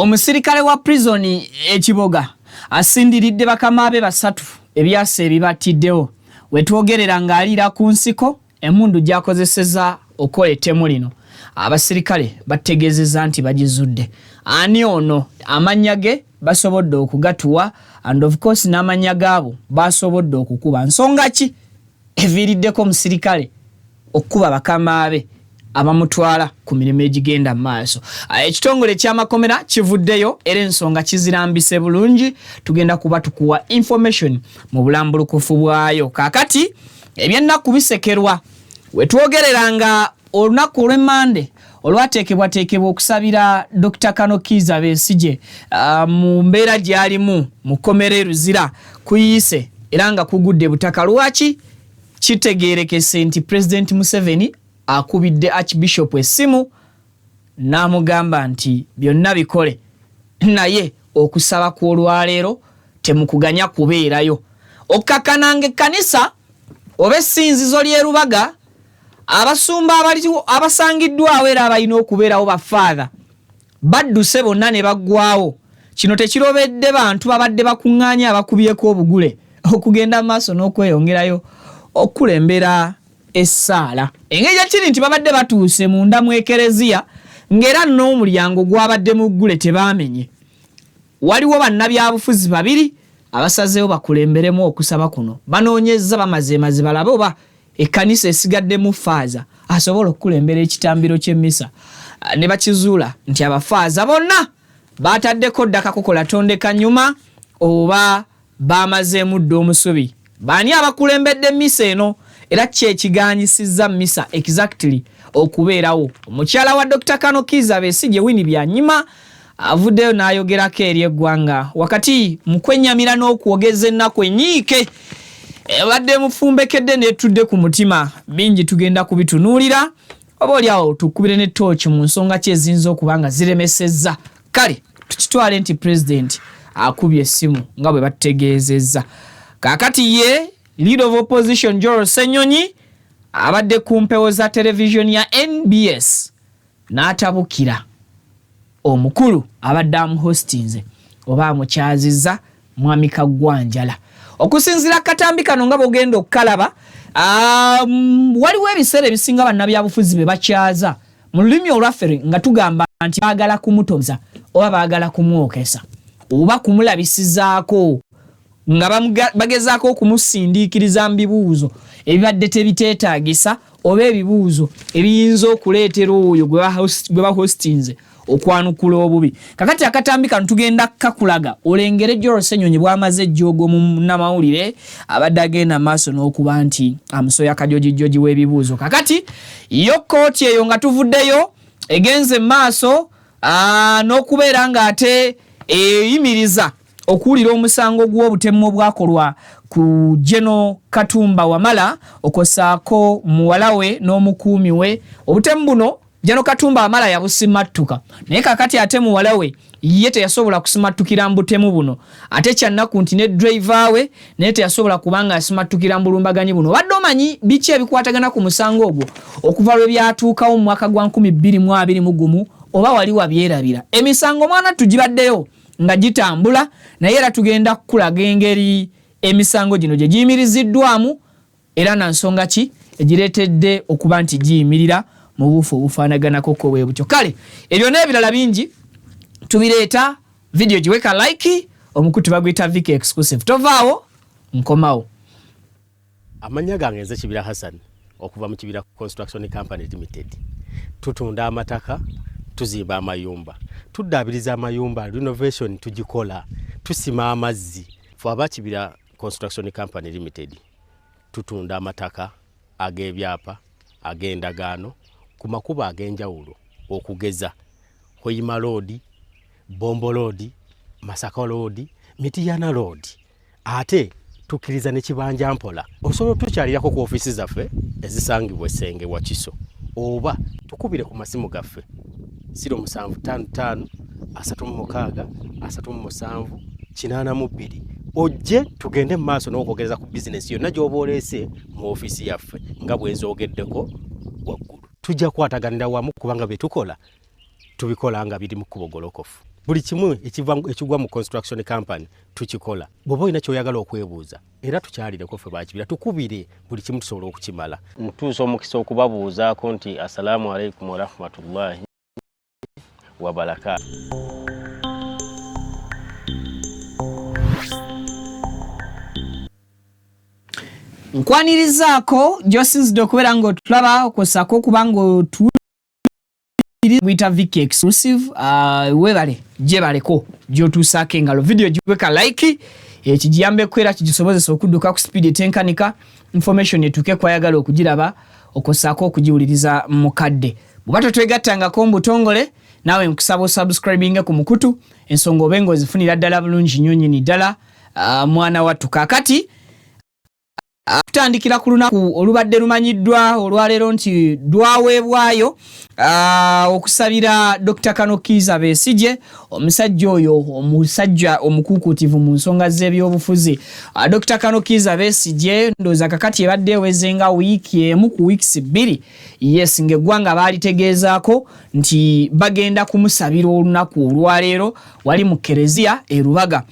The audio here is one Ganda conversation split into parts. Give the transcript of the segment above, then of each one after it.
Omusirikale wa prison e Kiboga asindiridde bakama be basatu ebyasa ebibattiddewo. Wetwogerera ng'aliira ku nsiko emmundu gy'akozeseza okukola ettemu lino. Abasirikale bategeezezza nti bagizudde. Ani ono? Amannya ge basobodde okugatuwa and of course n'amannya gaabo basobodde okukuba. Nsonga ki eviiriddeko omusirikale okukuba bakama be abamutwala ku mirimu egigenda mu maaso? Ekitongole eky'amakomera kivuddeyo era ensonga kizirambise bulungi. Tugenda kuba tukuwa information mu bulambulukufu bwayo. Kaakati ebyennaku bisekerwa. Wetwogerera nga olunaku olw'emmande olwateekebwateekebwa okusabira Dr. Kano Kiiza Besigye mu mbeera gy'alimu mu kkomera e Luzira kuyiise era nga kugudde butaka. Lwaki? Kitegeerekese nti Pulezidenti Museveni akubidde Archbishop essimu n'amugamba nti byonna bikole naye okusaba kw'olwaleero temukuganya kubeerayo. Okukkakkana ng'ekkanisa oba essinzizo ly'e Lubaga abasumba abasangiddwawo era abalina okubeerawo ba Father badduse bonna ne baggwawo. Kino tekirobedde bantu babadde bakuŋŋaanye abakubyeko obugule okugenda mu maaso n'okweyongerayo okukulembera essaala. Engeri gye kiri nti babadde batuuse munda mu Ekereziya ng'era n'omulyango gwabadde muggule tebaamenye. Waliwo bannabyabufuzi babiri abasazeewo bakulemberemu okusaba kuno. Banoonyezza bamazeemaze balabe oba ekkanisa esigaddemu faaza asobola okukulembera ekitambiro ky'emmisa ne bakizuula nti abafaaza bonna baataddeko dda kakokola tondeka nnyuma oba baamazeemu dda omusubi. Baani abakulembedde mmisa eno era ki ekigaanyisizza mmisa exactly okubeerawo? Omukyala wa Dokita Kano Kiiza Besigye Winnie Byanyima avuddeyo n'ayogerako eri eggwanga wakati mu kwennyamira n'okwogeza ennaku enyiike ebadde emufumbekedde n'etudde ku mutima. Bingi tugenda kubitunuulira oba oli awo tukubire ne tooki mu nsonga ki eziyinza okuba nga ziremesezza. Kale tukitwale nti pulezidenti akubye essimu nga bwe batutegeezezza. Kaakati ye leader of opposition Joel Ssenyonyi abadde ku mpewo za televisioni ya NBS n'atabukira omukulu abadde amuhostinze oba amukyazizza Mwami Kaggwa Njala. Okusinziira katambi kano nga bw'ogenda okukalaba, waliwo ebiseera ebisinga bannabyabufuzi be bakyaza mu lulimi olwaffe nga tugamba nti baagala kumutoza oba baagala kumwokesa oba kumulabisizaako nga bagezaako okumusindiikiriza mu bibuuzo ebibadde tebiteetaagisa oba ebibuuzo ebiyinza okuleetera oyo gwe bahostinze okwanukula obubi. Kakati akatambi kano tugenda kakulaga olengere Joel Ssenyonyi bw'amaze ejjoogo mu munnamawulire abadde agenda maaso n'okuba nti amusoya kajojijoji w'ebibuuzo. Kakati yo kkooti eyo nga tuvuddeyo egenze maaso n'okubeera ng'ate eyimiriza okuwulira omusango gw'obutemu obwakolwa ku General Katumba Wamala okosaako muwala we n'omukuumi we. Obutemu buno General Katumba Wamala yabusimattuka, naye kakati ate muwala we ye teyasobola kusimattukira mu butemu buno. Ate kyannaku nti ne driver we naye teyasobola kubanga asimattukira mu bulumbaganyi buno. Obadde omanyi biki ebikwatagana ku musango ogwo okuva lwe byatuukawo mu mwaka gwa 2021 oba wali wabyerabira? Emisango mwana tugibaddeyo nga gitambula, naye era tugenda kukulaga engeri emisango gino gye giyimiriziddwamu era na nsonga ki egireetedde okuba nti giyimirira mu buufu obufaanaganako ko bwe butyo. Kale ebyo n'ebirala bingi tubireeta. Video giweka like, omukutu baguyita Vicky Exclusive. Tovaawo, nkomawo. Amannya gange nze Kibira Hassan okuva mu Kibira Construction Company Limited. Tutunda amataka, tuzimba amayumba, tuddaabiriza amayumba, renovation tugikola, tusima amazzi. Ffe aba Kibira Construction Company Limited tutunda amataka ag'ebyapa, ag'endagaano ku makubo ag'enjawulo okugeza Hoima Road, Bombo Road, Masaka Road, Mityana Road. Ate tukkiriza ne kibanja mpola. Osobola otukyalirako ku ofiisi zaffe ezisangibwa Essenge Wakiso oba tukubire ku masimu gaffe 0755 36 37 82 ojje tugende mu maaso n'okwogereza ku bizinesi yonna gy'oba oleese mu ofiisi yaffe nga bwe nzoogeddeko waggulu. Tujja kukwataganira wamu kubanga bye tukola tubikola nga biri mu kkubo golokofu. Buli kimu ekigwa mu construction company tukikola. Bw'oba olina ky'oyagala okwebuuza era tukyalireko ffe bakibira, tukubire, buli kimu tusobola okukimala. Ntuusa omukisa okubabuuzaako nti assalaamu alaikum warahmatullahi wabarakaatu. Nkwanirizaako gy'osinzidde okubeera ng'otulaba, okwossaako okuba ng'otuwuliriza guyita Vicky Exclusive. Webale gyebaleko gy'otuusaako engalo, vidiyo giweka like ekigiyambeko era kigisobozesa okudduka ku sipiidi etenkanika, information etuuke kwayagala okugiraba, okwossaako okugiwuliriza mu kadde. Bw'oba totwegattangako mu butongole, naawe nkusaba osubscribinge ku mukutu, ensonga obe ng'ozifunira ddala bulungi nnyo nnyini ddala. Mwana wattu, kaakati tutandikira ku lunaku olubadde lumanyiddwa olwaleero nti lwaweebwayo okusabira Dr. Kano Kiiza Besigye, omusajja oyo, omusajja omukuukuutivu mu nsonga z'ebyobufuzi. Dr. Kano Kiiza Besigye, ndowooza kakati ebadde eweze nga wiiki emu ku wiikisi 2, yes, ng'eggwanga baalitegeezaako nti bagenda kumusabira olunaku olwaleero wali mu Kereziya e Rubaga.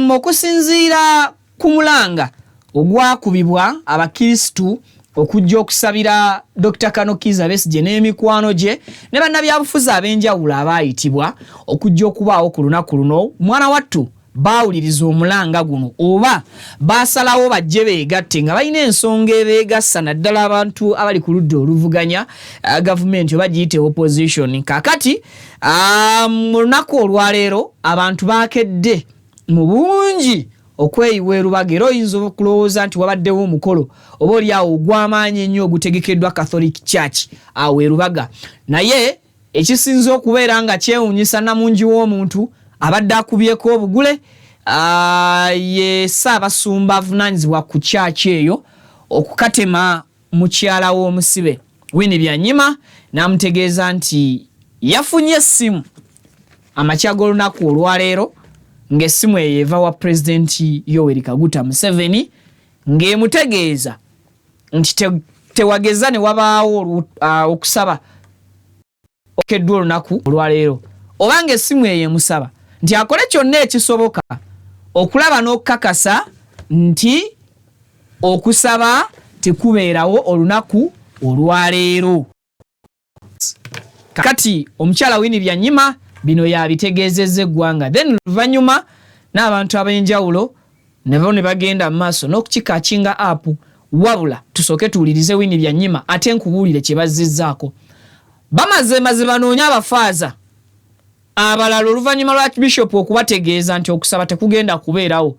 Okusinziira ku mulanga ogwakubibwa abakirisitu okujja okusabira Dr. Kano Kiiza Besigye n'emikwano gye ne bannabyabufuzi ab'enjawulo abaayitibwa okujja okubaawo ku lunaku luno, mwana wattu baawuliriza omulanga guno oba baasalawo bajje beegatte nga balina ensonga ebeegassa, naddala abantu abali ku ludda oluvuganya gavumenti oba giyite opposition. Kaakati mu lunaku olwaleero abantu baakedde mu bungi okweyiwa erubaga, era oyinza okulowooza nti wabaddewo omukolo oba oli awo ogw'amaanyi ennyo ogutegekeddwa Catholic Church awo erubaga. Naye ekisinze okubeera nga kyewuunyisa namungi w'omuntu abadde akubyeko obugule, ye Ssaabasumba avunaanyizibwa ku church eyo okukatema mukyala w'omusibe Winnie Byanyima n'amutegeeza nti yafunye essimu amakya g'olunaku olwaleero, ng'essimu eyo eva wa Pulezidenti Yoweri Kaguta Museveni, ng'emutegeeza nti tewageza ne wabaawo okusaba okeddwa olunaku olwaleero, oba ng'essimu eyo emusaba nti akole kyonna ekisoboka okulaba n'okukakasa nti okusaba tekubeerawo olunaku olwaleero. Kati omukyala Winnie Byanyima bino yabitegeezezza eggwanga, then oluvannyuma n'abantu ab'enjawulo nabo ne bagenda mu maaso n'okukikakinga apu. Wabula tusooke tuwulirize Winnie Byanyima ate nkubuulire kye bazzizzaako. Bamaze maze banoonye abafaaza abalala oluvannyuma lwa Bishop okubategeeza nti okusaba tekugenda kubeerawo,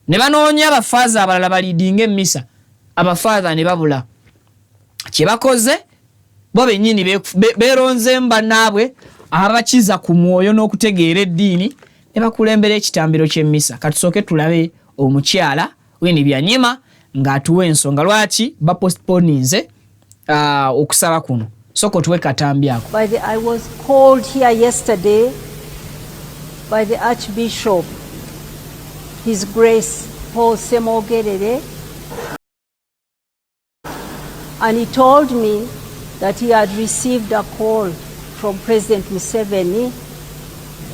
ne banoonya abafaaza abalala baliidinga emmisa, abafaaza ne babula. Kye bakoze bo bennyini beeronzeemu bannaabwe abakiza ku mwoyo n'okutegeera eddiini ne bakulembera ekitambiro ky'emmisa. Katusooke tulabe omukyala Winnie Byanyima ng'atuwa ensonga lwaki bapostponinze okusaba kuno. Sooka otuwe katambi ako. I was called here yesterday by the Archbishop, His Grace Paul Ssemogerere, and he told me that he had received a call from President Museveni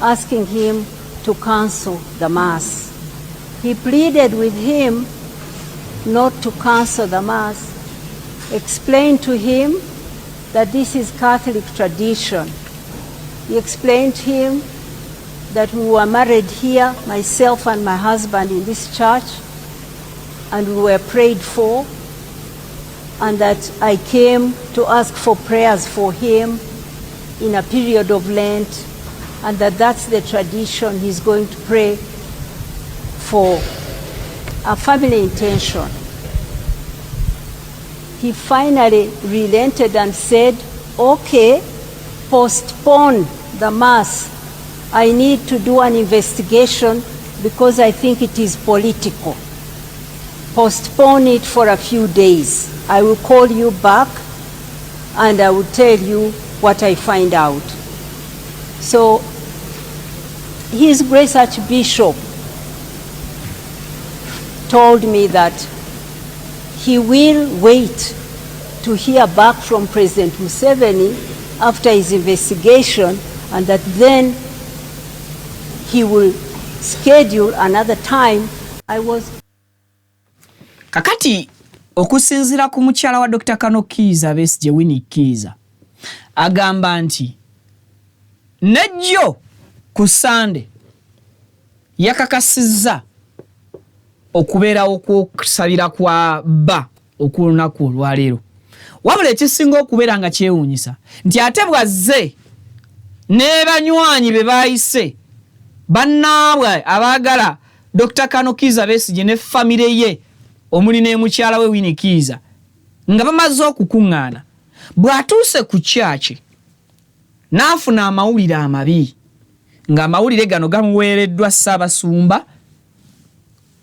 asking him to cancel the Mass. He pleaded with him not to cancel the Mass, explained to him that this is Catholic tradition. He explained to him that we were married here, myself and my husband, in this church, and we were prayed for, and that I came to ask for prayers for him in a period of Lent, and that that's the tradition. He's going to pray for a family intention. He finally relented and said, okay, postpone the Mass. I need to do an investigation because I think it is political. Postpone it for a few days. I will call you back and I will tell you what I find out. So His Grace Archbishop told me that he will wait to hear back from President Museveni after his investigation, and that then he will schedule another time. I was Kakati okusinziira ku mukyala wa Dr. Kano Kiiza Besigye, Winnie Kiiza, agamba nti nejjo ku Sande yakakasizza okubeerawo kw'okusabira kwa bba okw'olunaku olwaleero. Wabula ekisinga okubeera nga kyewuunyisa nti ate bw'azze ne banywanyi be baayise bannaabwe abaagala Dr. Kano Kiiza Besigye ne famire ye, omuli ne mukyala we Winnie Kiiza, nga bamaze okukuŋŋaana, bw'atuuse ku kyaki n'afuna amawulire amabi, ng'amawulire gano gamuweereddwa Ssaabasumba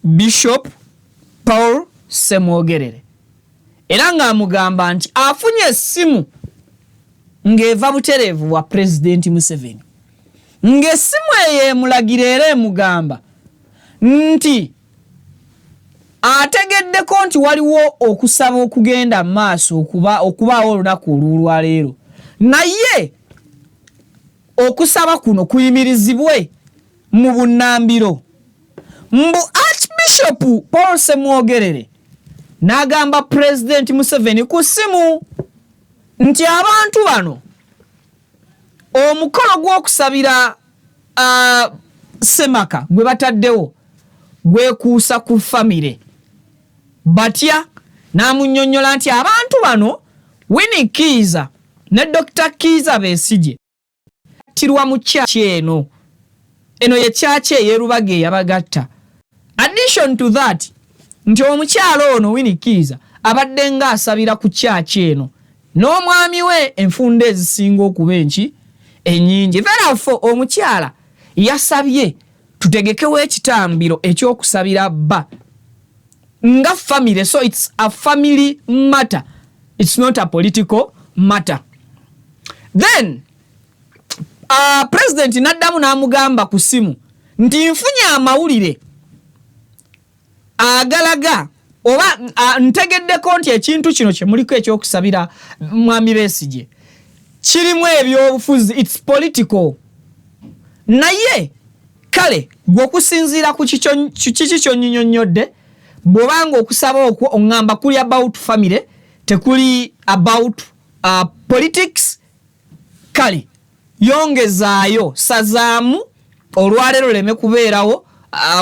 Bishop Paul Ssemwogerere, era ng'amugamba nti afunye essimu ng'eva butereevu bwa Pulezidenti Museveni, ng'essimu eyo emulagira era emugamba nti ategeddeko nti waliwo okusaba okugenda mu maaso okubaawo olunaku olw'olwaleero, naye okusaba kuno kuyimirizibwe mu bunnambiro. Mbu Archbishop Paul Ssemwogerere n'agamba Pulezidenti Museveni ku ssimu nti abantu bano omukolo gw'okusabira Ssemaka gwe bataddewo gwekuusa ku famire batya, n'amunnyonnyola nti abantu bano Winnie Kiiza ne Dr. Kiiza Besigye battirwa mu kyaki eno, eno ye kyaki ey'e Rubaga eyabagatta. Addition to that, nti omukyala ono Winnie Kiiza abadde ng'asabira ku kyaki eno n'omwami we enfunda ezisinga okuba enki ennyingi. Therefore omukyala yasabye tutegekewo ekitambiro ekyokusabira bba nga family. So it's a family matter, it's not a political matter. Then President n'addamu n'amugamba ku ssimu nti nfunye amawulire agalaga oba ntegeddeko nti ekintu kino kyemuliko ekyokusabira mwami Besigye kirimu ebyobufuzi, it's political, naye kale gwe okusinziira ku kiki kyonnyinyonnyodde, bw'obanga okusaba okwo oŋŋamba kuli about family, tekuli about politics, kale yongezaayo, sazaamu olwaleero leme kubeerawo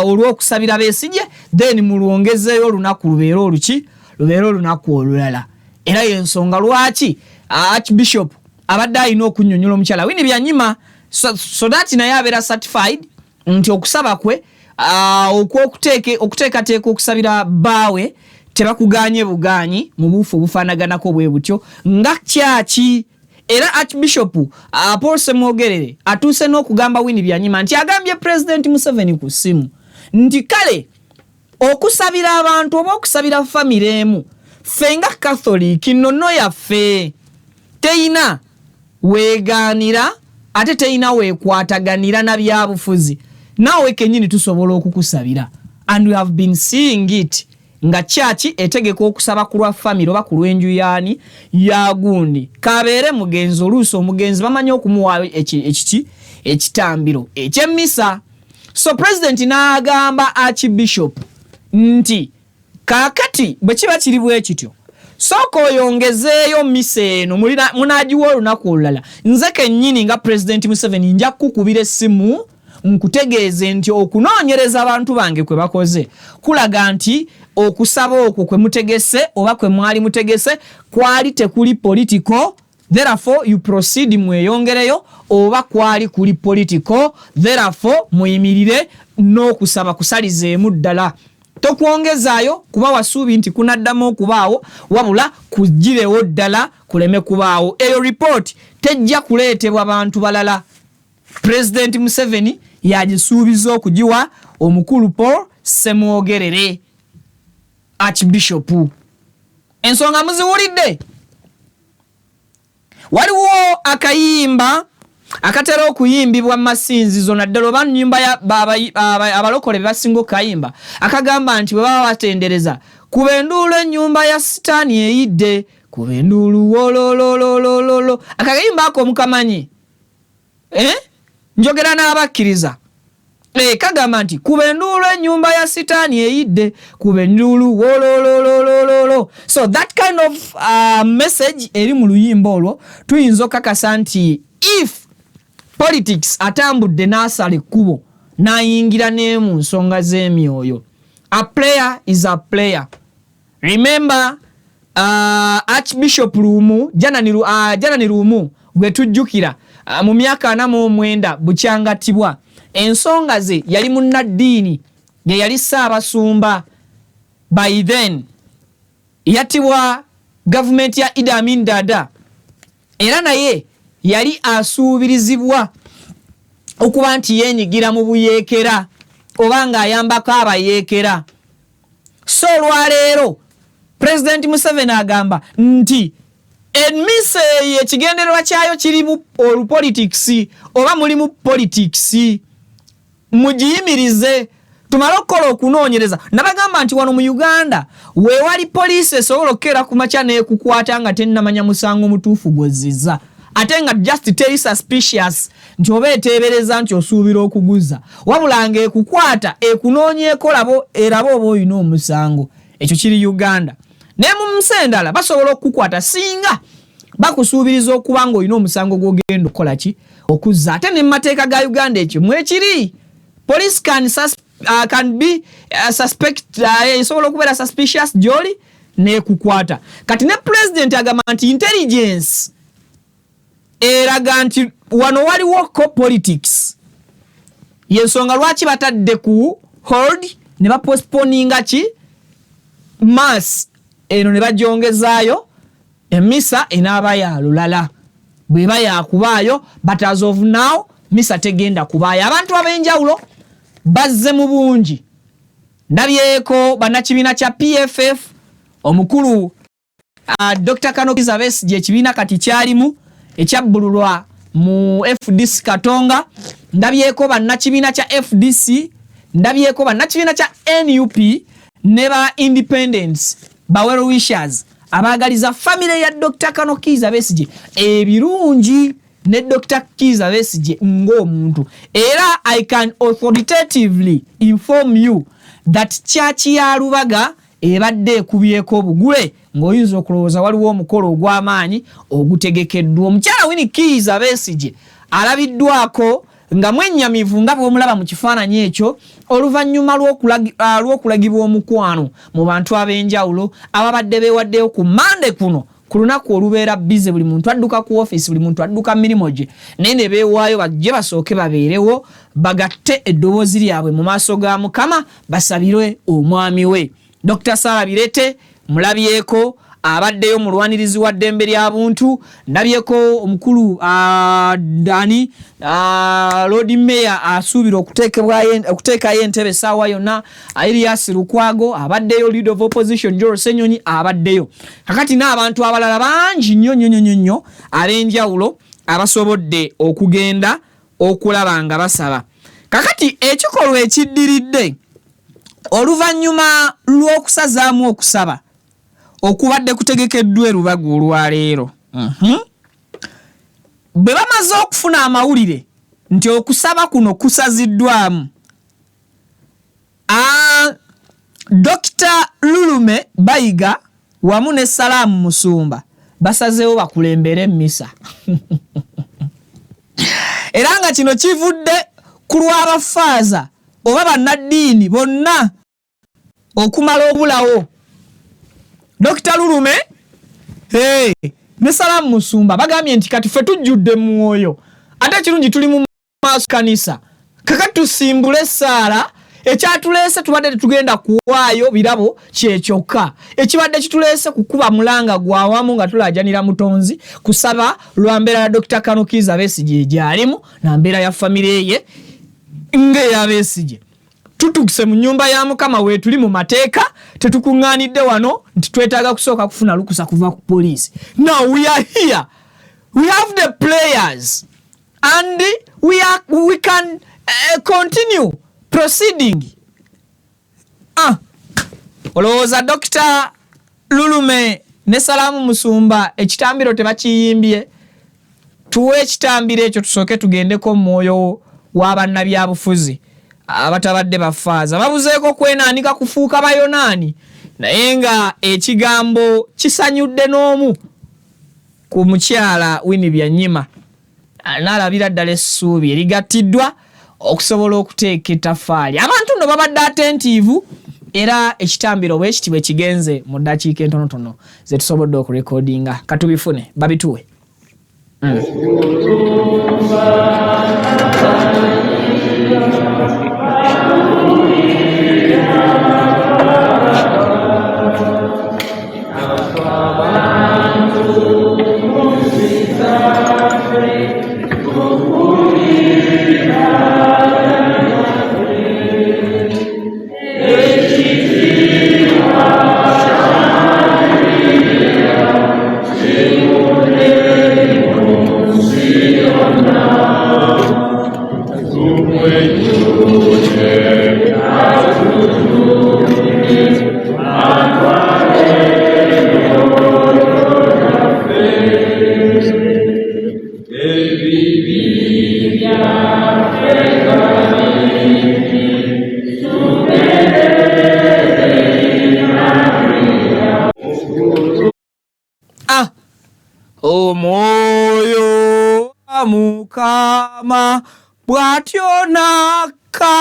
olw'okusabira Besigye, then mulwongezeeyo olunaku lubeere oluki, lubeere olunaku olulala. Era yensonga lwaki Archbishop abadde alina okunnyonnyola omukyala Winnie Byanyima so that naye abeera certified nti okusaba kwe okuteekateeka okusabira bbaawe tebakuganye buganyi mu buufu obufaanaganako bwe butyo nga kyaki. Era Archbishop Paul Ssemwogerere atuuse n'okugamba Winnie Byanyima nti agambye President Museveni ku ssimu nti kale okusabira abantu oba okusabira famire emu, ffe nga Catholic nnono yaffe teyina weegaanira ate teyina weekwataganira na byabufuzi, naawe kennyini tusobola okukusabira, and we have been seeing it nga kyaki etegeka okusaba ku lwa famire oba ku lw'enju yaani yagundi kabeere mugenzi. Oluusi omugenzi bamanyi okumuwa ekiki, ekitambiro ekyemmisa. So President n'agamba Archbishop nti kaakati bwe kiba kiri bwe kityo, sooka oyongezeeyo misa eno, munaagiwa olunaku olulala. Nze kennyini nga President Museveni nja kukukubira essimu nkutegeeze nti okunoonyereza abantu bange kwe bakoze kulaga nti okusaba okwo kwe mutegese oba kwe mwali mutegese kwali tekuli political, therefore you proceed, mweyongereyo, oba kwali kuli political, therefore muyimirire n'okusaba kusalizeemu ddala, tokwongezaayo kuba wasuubi nti kunaddamu okubaawo, wabula kugirewo ddala kuleme kubaawo. Eyo ripooti tejja kuleetebwa bantu balala, President Museveni yagisuubiza okugiwa omukulu Paul Ssemwogerere, Archbishop. Ensonga muziwulidde. Waliwo akayimba akatera okuyimbibwa mu masinzizo, naddala oba nnyumba abalokole be basinga okukayimba, akagamba nti bwe baba batendereza, "Kuba enduulu, ennyumba ya Sitaani eyidde, kuba enduulu wolololololo." Akayimba ako mukamanyi, eh? Njogera n'abakkiriza. Kagamba nti kuba enduulu, ennyumba ya Sitaani eyidde, kuba enduulu wolololololo. So that kind of message eri mu luyimba olwo, tuyinza okukakasa nti if politics atambudde n'asala ekkubo n'ayingira ne mu nsonga z'emyoyo, a player is a player. Remember Archbishop Lumu, Janani Lumu gwe tujjukira mu myaka 49 bukyangatibwa, ensonga ze yali munnaddiini, ye yali Ssaabasumba by then, yattibwa gavumenti ya Idi Amin Dada, era naye yali asuubirizibwa okuba nti yeenyigira mu buyeekera oba ng'ayambako abayeekera. So olwaleero Pulezidenti Museveni agamba nti emisa eyo ekigendererwa kyayo kirimu olupolitics oba mulimu politics, mugiyimirize tumale okukola okunoonyereza. Nabagamba nti wano mu Uganda weewali poliisi esobola okukeera ku makya n'ekukwata nga tennamanya musango mutuufu gwozizza, ate nga just teri suspicious nti oba eteebereza nti osuubira okuguza, wabula ng'ekukwata ekunoonyeeko labo eraba oba olina omusango. Ekyo kiri Uganda. Naye mu nsi endala basobola okukukwata singa bakusuubiriza okuba ng'olina omusango gw'ogenda okukola ki, okuzza. Ate ne mu mateeka ga Uganda ekyo mwekiri. Police can be suspect, esobola okubeera suspicious gy'oli n'ekukwata. Kati ne President agamba nti intelligence eraga nti wano waliwo ko politics, yensonga lwaki batadde ku hold ne bapostponinga ki mass eno ne bagyongezaayo. Emisa enaaba ya lulala bweba yakubaayo, but as of now misa tegenda kubaayo. Abantu ab'enjawulo bazze mu bungi. Ndabyeko bannakibiina kya PFF, omukulu Dr Kano Kizza Besigye, ekibiina kati kyalimu ekyabbululwa mu FDC Katonga. Ndabyeko bannakibiina kya FDC, ndabyeko bannakibiina kya NUP ne ba independents, ba well wishers abaagaliza famire ya Dr Kano Kizza Besigye ebirungi ne Dr Kizza Besigye ng'omuntu. Era I can authoritatively inform you that church ya Lubaga ebadde ekubyeko obugule ng'oyinza okulowooza waliwo omukolo ogw'amaanyi ogutegekeddwa. Omukyala Winnie Kizza Besigye alabiddwako nga mwennyamivu nga bw'omulaba mu kifaananyi ekyo, oluvannyuma lw'okulagibwa omukwano mu bantu ab'enjawulo ababadde beewaddeyo ku Mande kuno, ku lunaku olubeera busy, buli muntu adduka ku ofiisi, buli muntu adduka mirimu gye, naye ne beewaayo bajje basooke babeerewo, bagatte eddoboozi lyabwe mu maaso ga Mukama, basabirwe omwami we. Dr Sara Birete mulabyeko abaddeyo, mulwanirizi wa ddembe lya buntu. Ndabyeko omukulu dani Lord Mayor asuubira okuteekayo entebe essaawa yonna, Erias Lukwago abaddeyo, Leader of Opposition Joel Ssenyonyi abaddeyo. Kakati n'abantu abalala bangi nnyo nnyo nnyo nnyo ab'enjawulo abasobodde okugenda okulaba nga basaba. Kakati ekikolwa ekiddiridde oluvannyuma lw'okusazaamu okusaba okubadde kutegekeddwa e Lubaga olwaleero, bwe bamaze okufuna amawulire nti okusaba kuno kusaziddwamu, Dr Lulume Bayiga wamu ne Salaamu Musumba basazeewo bakulembere emmisa, era nga kino kivudde ku lw'abafaaza oba bannaddiini bonna okumala obulawo. Dr Lulume, hey, ne Salaamu Musumba bagambye nti kati ffe tujjudde mwoyo, ate ekirungi tuli mu maaso kanisa, kakati tusimbule essaala. Ekyatuleese tubadde tetugenda kuwaayo birabo, kyekyokka ekibadde kituleese kukuba mulanga gwawamu nga tulajanira mutonzi, kusaba lwa mbeera ya Dr Kano Kizza Besigye egyalimu na mbeera ya famire ye ng'eya Besigye. Tutukise mu nnyumba ya Mukama weetuli mu mateeka, tetukuŋŋaanidde wano nti twetaaga kusooka kufuna lukusa kuva ku poliisi. Now we are here, we have the players and we can continue proceeding. Olowooza Dr Lulume ne Salaamu Musumba ekitambiro tebakiyimbye? Tuwe ekitambiro ekyo tusooke tugendeko mu mwoyo wa bannabyabufuzi. Abatabadde bafaaza babuzeeko kwenaanika kufuuka Bayonaani, naye nga ekigambo kisanyudde n'omu ku mukyala Winnie Byanyima n'alabira ddala essuubi erigattiddwa okusobola okuteeka ettaffaali. Abantu nno babadde atentiivu era ekitambiro bwe kiti bwe kigenze mu ddakiika entonotono ze tusobodde okurekodinga. Katubifune babituwe. Ah, omwoyo wa Mukama bw'atyo n'akka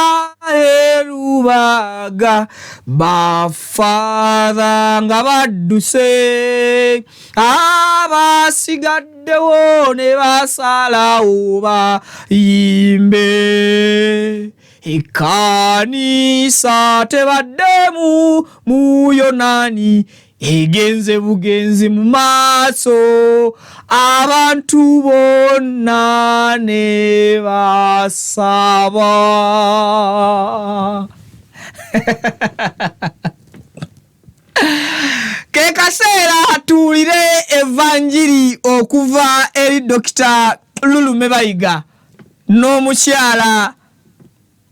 erubaga bafaatha nga badduse abasigaddewo ne basalawo bayimbe ekkanisa tebaddemu Muyonaani egenze bugenzi mu maaso abantu bonna ne basaba. Ke kaseera tuwulire evanjiri okuva eri Dokita Lulume Bayiga n'omukyala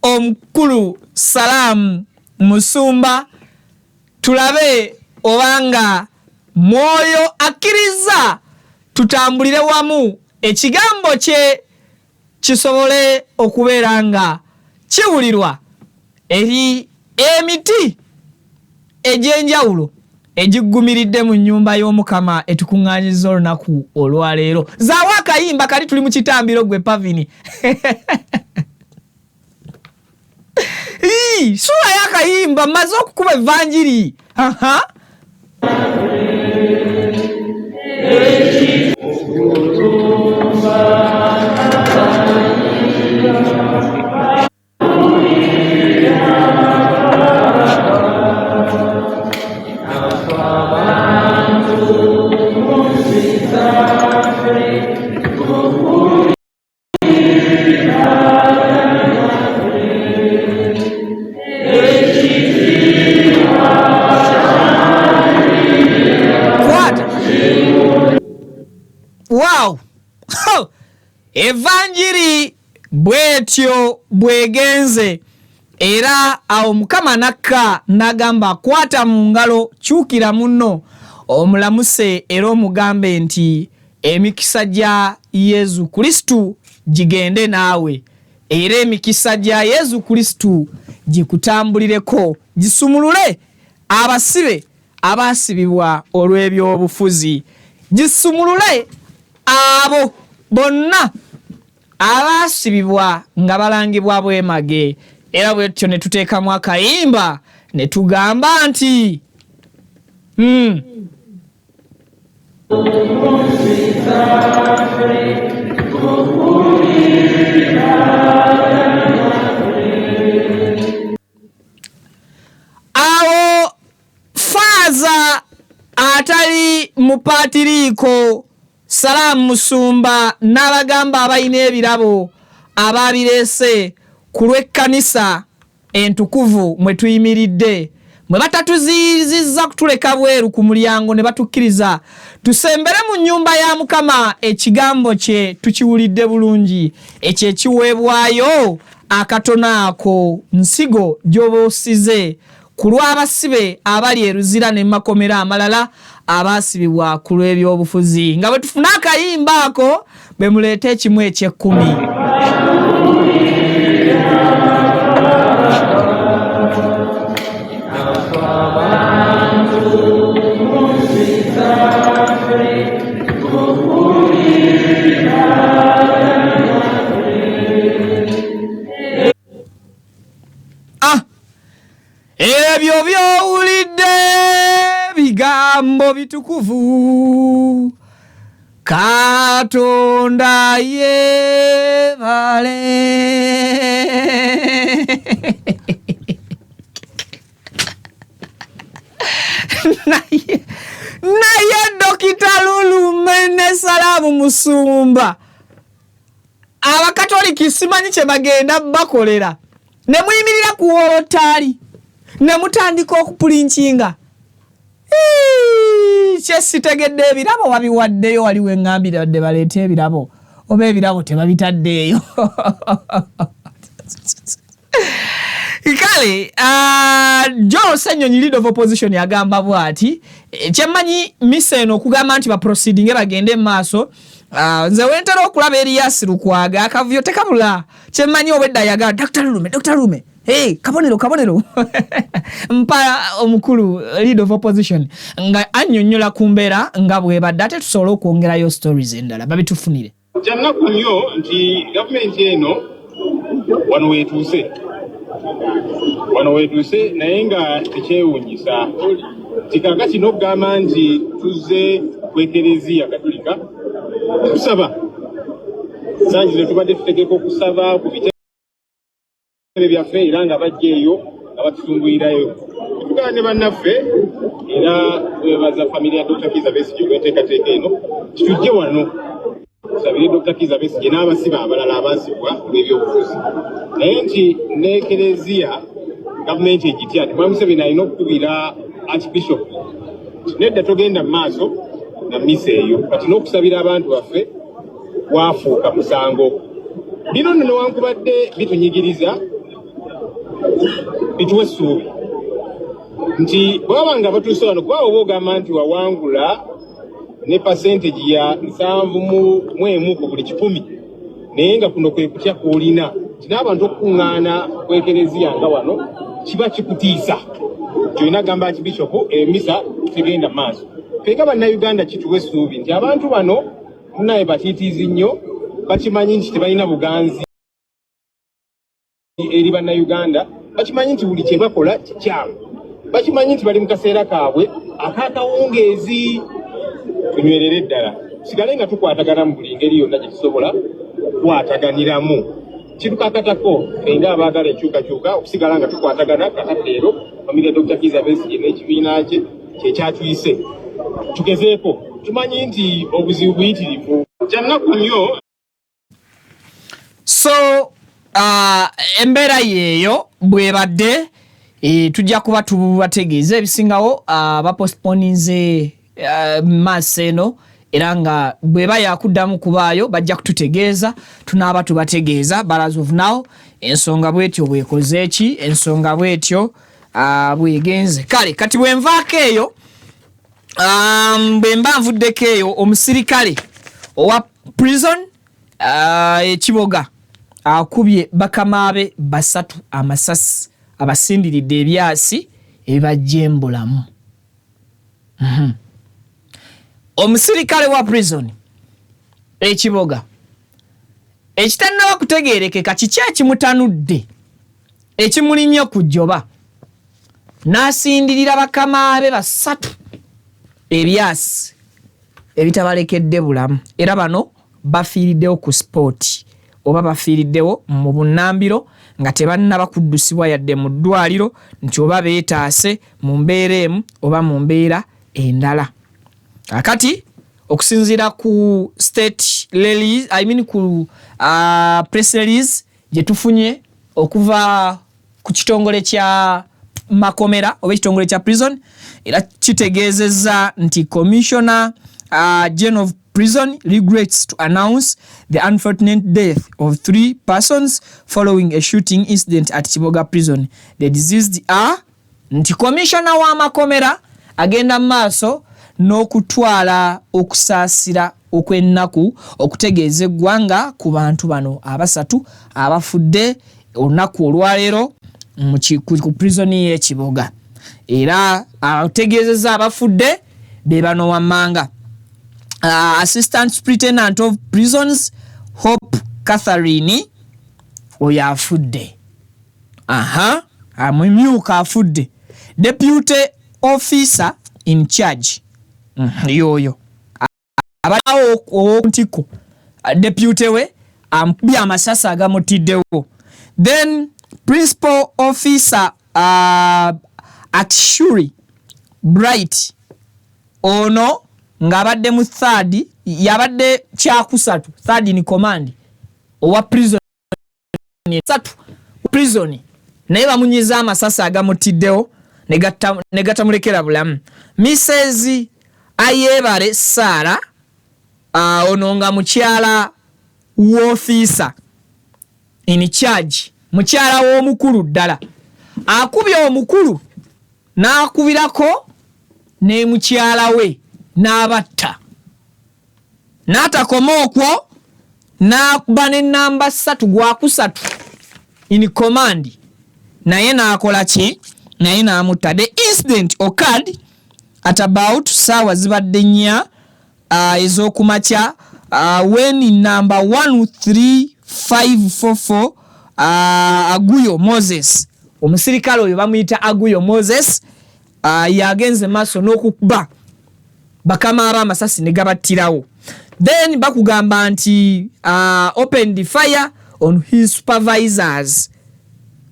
omukulu Salaamu Musumba, tulabe obanga Mwoyo akkirizza tutambulire wamu ekigambo kye kisobole okubeera nga kiwulirwa eri emiti egy'enjawulo egiggumiridde mu nnyumba y'Omukama etukuŋŋaanyizza olunaku olwaleero. Zaawo akayimba kali, tuli mu kitambiro gwe Pavini. Sula y'akayimba, mmaze okukuba evanjiri. Aha. Wow! Evanjiri bwetyo bwegenze era awo Mukama nakka n'agamba, kwata mu ngalo, kyukira munno omulamuse era omugambe nti emikisa gya Yesu Kristo gigende naawe, era emikisa gya Yesu Kristo gikutambulireko, gisumulule abasibe abaasibibwa olw'ebyobufuzi, gisumulule abo bonna abaasibibwa nga balangibwa bwemage. Era bwetyo ne tuteekamu akayimba ne tugamba nti Awo Faaza atali mupaatiriiko Salaamu Musumba n'abagamba abalina ebirabo abaabireese ku lw'ekkanisa entukuvu mwe tuyimiridde mwe batatuziyizizza kutuleka bweru ku mulyango ne batukkiriza tusembere mu nnyumba ya Mukama ekigambo kye tukiwulidde bulungi ekyo ekiweebwayo akatono ako nsigo gy'oba osize ku lw'abasibe abali e Luzira ne makomera amalala abaasibibwa ku lw'ebyobufuzi. Nga bwe tufuna akayimba ako bwe muleeta ekimu eky'ekkumi. Ah! Ebyo by'owulidde bigambo bitukuvu Katonda yebale. Naye naye Dokita Lulume ne Salaamu Musumba Abakatoliki simanyi kye bagenda bakolera ne muyimirira ku wolotaali ne mutandika okupulinkinga. Kye sitegedde ebirabo babiwaddeyo, waliwo eŋŋambira badde baleete ebirabo oba ebirabo tebabitaddeeyo. Kale Joel Ssenyonyi leader of opposition agamba bw'ati, kyemmanyi misa eno okugamba nti baproceedinge bagende mu maaso. Nze wentera okulaba Erias Lukwago akavuyo tekabula, kyemmanyi obwedda ayagala Dr. Lulume, Dr. Lulume, hey, kabonero kabonero mpa omukulu leader of opposition nga annyonnyola ku mbeera nga bwebadde, ate tusobole okwongerayo stories endala babitufunire. Kya nnaku nnyo nti gavumenti eno wano weetuuse, wano weetuuse naye nga tekyewuunyisa nti kaakati n'okugamba nti tuzze ku Ekereziya Katolika tusaba sangi zino tubadde tutegeka okusaba ku bitebe byaffe era nga bajja eyo nga batusumbuyirayo tugana ne bannaffe, era twebaza famire ya Dr. Kizza Besigye olw'enteekateeka eno titujje wano tusabire Dr. Kizza Besigye n'abasibe abalala abaasibwa olw'ebyobufuzi, naye nti n'Ekereziya gavumenti egitya nti Mwami Museveni alina okukubira Archbishop nedda togenda mu maaso na misa eyo, kati n'okusabira abantu baffe gwafuuka musango. Bino nno newankubadde bitunyigiriza bituwa essuubi nti bwaba nga batuuse wano, kuba oba ogamba nti wawangula ne percentage ya 71 ku buli 100, naye nga kuno kwe kutya kw'olina nti n'abantu okukuŋŋaana ku Ekereziya nga wano kiba kikutiisa, kyolina gamba Archbishop emisa tegenda maaso. Ffe nga Bannayuganda kituwa essuubi nti abantu bano munaye batiitiizi nnyo, bakimanyi nti tebalina buganzi eri Bannayuganda, bakimanyi nti buli kye bakola kikyamu, bakimanyi nti bali mu kaseera kaabwe ak'akawungeezi. Tunywerere ddala, tusigale nga tukwatagana mu buli ngeri yonna gye tusobola okukwataganiramu. Kitukakatako ffe nga abaagala enkyukakyuka okusigala nga tukwatagana. Kakati leero famire ya Dr. Kizza Besigye n'ekibiina kye kyekyatuyise tugezeeko, tumanyi nti obuzibu buyitirivu. Kyannaku nnyo. So embeera yeeyo bwebadde, tujja kuba tubategeeza ebisingawo. Bapostponinze maaso eno, era nga bweba yakuddamu kubaayo bajja kututegeeza, tunaaba tubategeeza. But as of now ensonga bwetyo bwekoze eki, ensonga bwetyo bwegenze. Kale kati bwenvaako eyo, bwe mba nvuddeko eyo, omusirikale owa prison ekiboga akubye bakama be basatu amasasi, abasindiridde ebyasi ebibajjembulamu. Omusirikale wa prison ekiboga ekitannaba kutegeerekeka kiki ekimutanudde ekimulinnye ku jjoba n'asindirira bakama be basatu ebyasi ebitabalekedde bulamu, era bano bafiiriddewo ku spot oba bafiiriddewo mu bunnambiro nga tebannaba kuddusibwa yadde mu ddwaliro nti oba beetaase mu mbeera emu oba mu mbeera endala. Kakati okusinziira ku state release, I mean ku press release gye tufunye okuva ku kitongole kya makomera oba ekitongole kya prison, era kitegeezezza nti Commissioner General of Prison regrets to announce the unfortunate death of 3 persons following a shooting incident at Kiboga Prison. The deceased are, nti commissioner w'amakomera agenda mu maaso n'okutwala okusaasira okw'ennaku okutegeeza eggwanga ku bantu bano abasatu abafudde olunaku olwaleero. Ku prison y'ekiboga era ategeezezza abafudde be bano wammanga: Assistant Superintendent of Prisons Hope Catherine, oyo afudde, aha, amumyuka afudde, deputy officer in charge yoyo abawo owokuntiko, deputy we amukubye amasasi agamutiddewo. Then principal officer Akshuri Bright, ono ng'abadde mu third, yabadde kyakusatu, third in command owa prison satu prison, naye bamunyiza amasasi agamutiddewo ne gatamulekera bulamu. Mrs Ayebare Sara, ono nga mukyala w'officer in charge, mukyala w'omukulu ddala, akubye omukulu n'akubirako ne mukyala we n'abatta, n'atakoma okwo, n'akuba n'ennamba ssatu, gwakusatu in command, naye n'akola ki? Naye n'amutta. The incident occurred at about saawa zibadde 4 ez'okumakya when number 13544 Aguyo Moses, omusirikale oyo bamuyita Aguyo Moses, yagenze maaso n'okukuba bakama aba amasasi ne gabattirawo. Then bakugamba nti opened fire on his supervisors,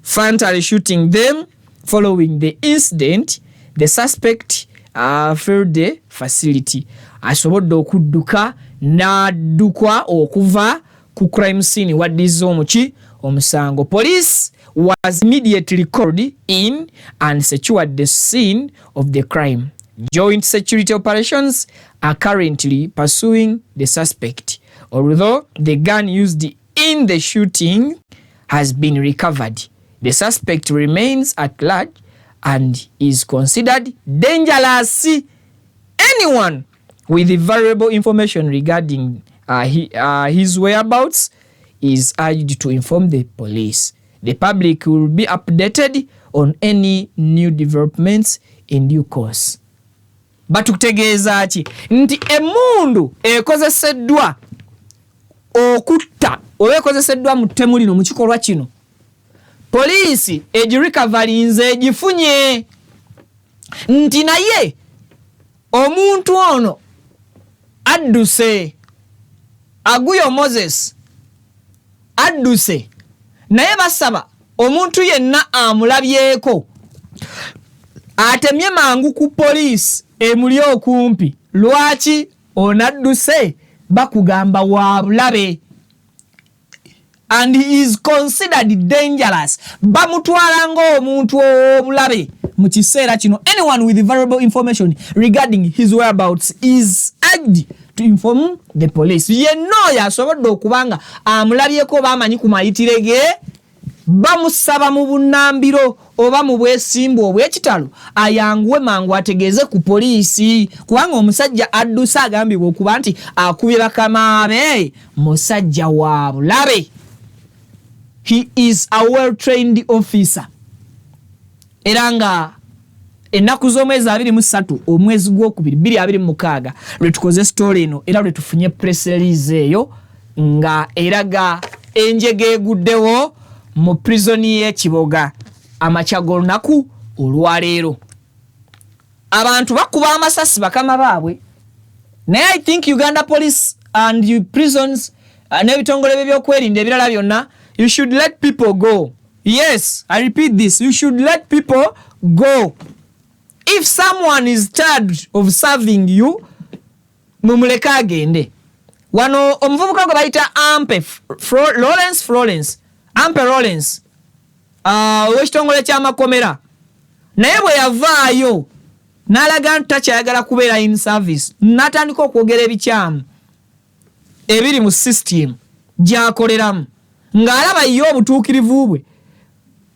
fatally shooting them. Following the incident, the suspect fled the facility. Asobodde okudduka n'addukwa okuva ku crime scene waddiza omuki omusango. Police was immediately called in and secured the scene of the crime. Joint security operations are currently pursuing the suspect. Although the gun used in the shooting has been recovered, the suspect remains at large and is considered dangerous. Anyone with valuable information regarding his whereabouts is urged to inform the police. The public will be updated on any new developments in due course. Batutegeeza ki? Nti emmundu ekozeseddwa okutta oba ekozeseddwa mu ttemu lino, mu kikolwa kino, poliisi egirecoverinze, egifunye, nti naye omuntu ono adduse, Aguyo Moses adduse, naye basaba omuntu yenna amulabyeko atemye mangu ku poliisi emuli okumpi. Lwaki onadduse? Bakugamba wa bulabe and he is considered dangerous, bamutwala ng'omuntu ow'obulabe mu kiseera kino. Anyone with valuable information regarding his whereabouts is urged to inform the police. Yenna oyo asobodde okuba nga amulabyeko oba amanyi ku mayitire ge, bamusaba mu bunnambiro oba mu bwesimbu obw'ekitalo ayanguwe mangu ategeeze ku poliisi, kubanga omusajja adduse agambibwa okuba nti akubye bakama be musajja wa bulabe. He is a well trained officer. Era nga ennaku z'omwezi 23 omwezi gwokubiri 2026 lwe tukoze story eno, era lwe tufunye press release eyo nga eraga enjega eguddewo mu prison y'ekiboga amakya g'olunaku olwaleero. Abantu bakuba amasasi bakama baabwe, naye I think Uganda Police and Prisons n'ebitongole byebyokwerinda ebirala byonna, you should let people go. Yes, I repeat this, you should let people go. If someone is tired of serving you, mumuleke agende. Wano omuvubuka gwe bayita Ampe Lawrence, Florence Ampe Lawrence, ow'ekitongole ky'amakomera, naye bwe yavaayo n'alaga nti takyayagala kubeera in service, n'atandika okwogera ebikyamu ebiri mu system gy'akoleramu, ng'alaba ye obutuukirivu bwe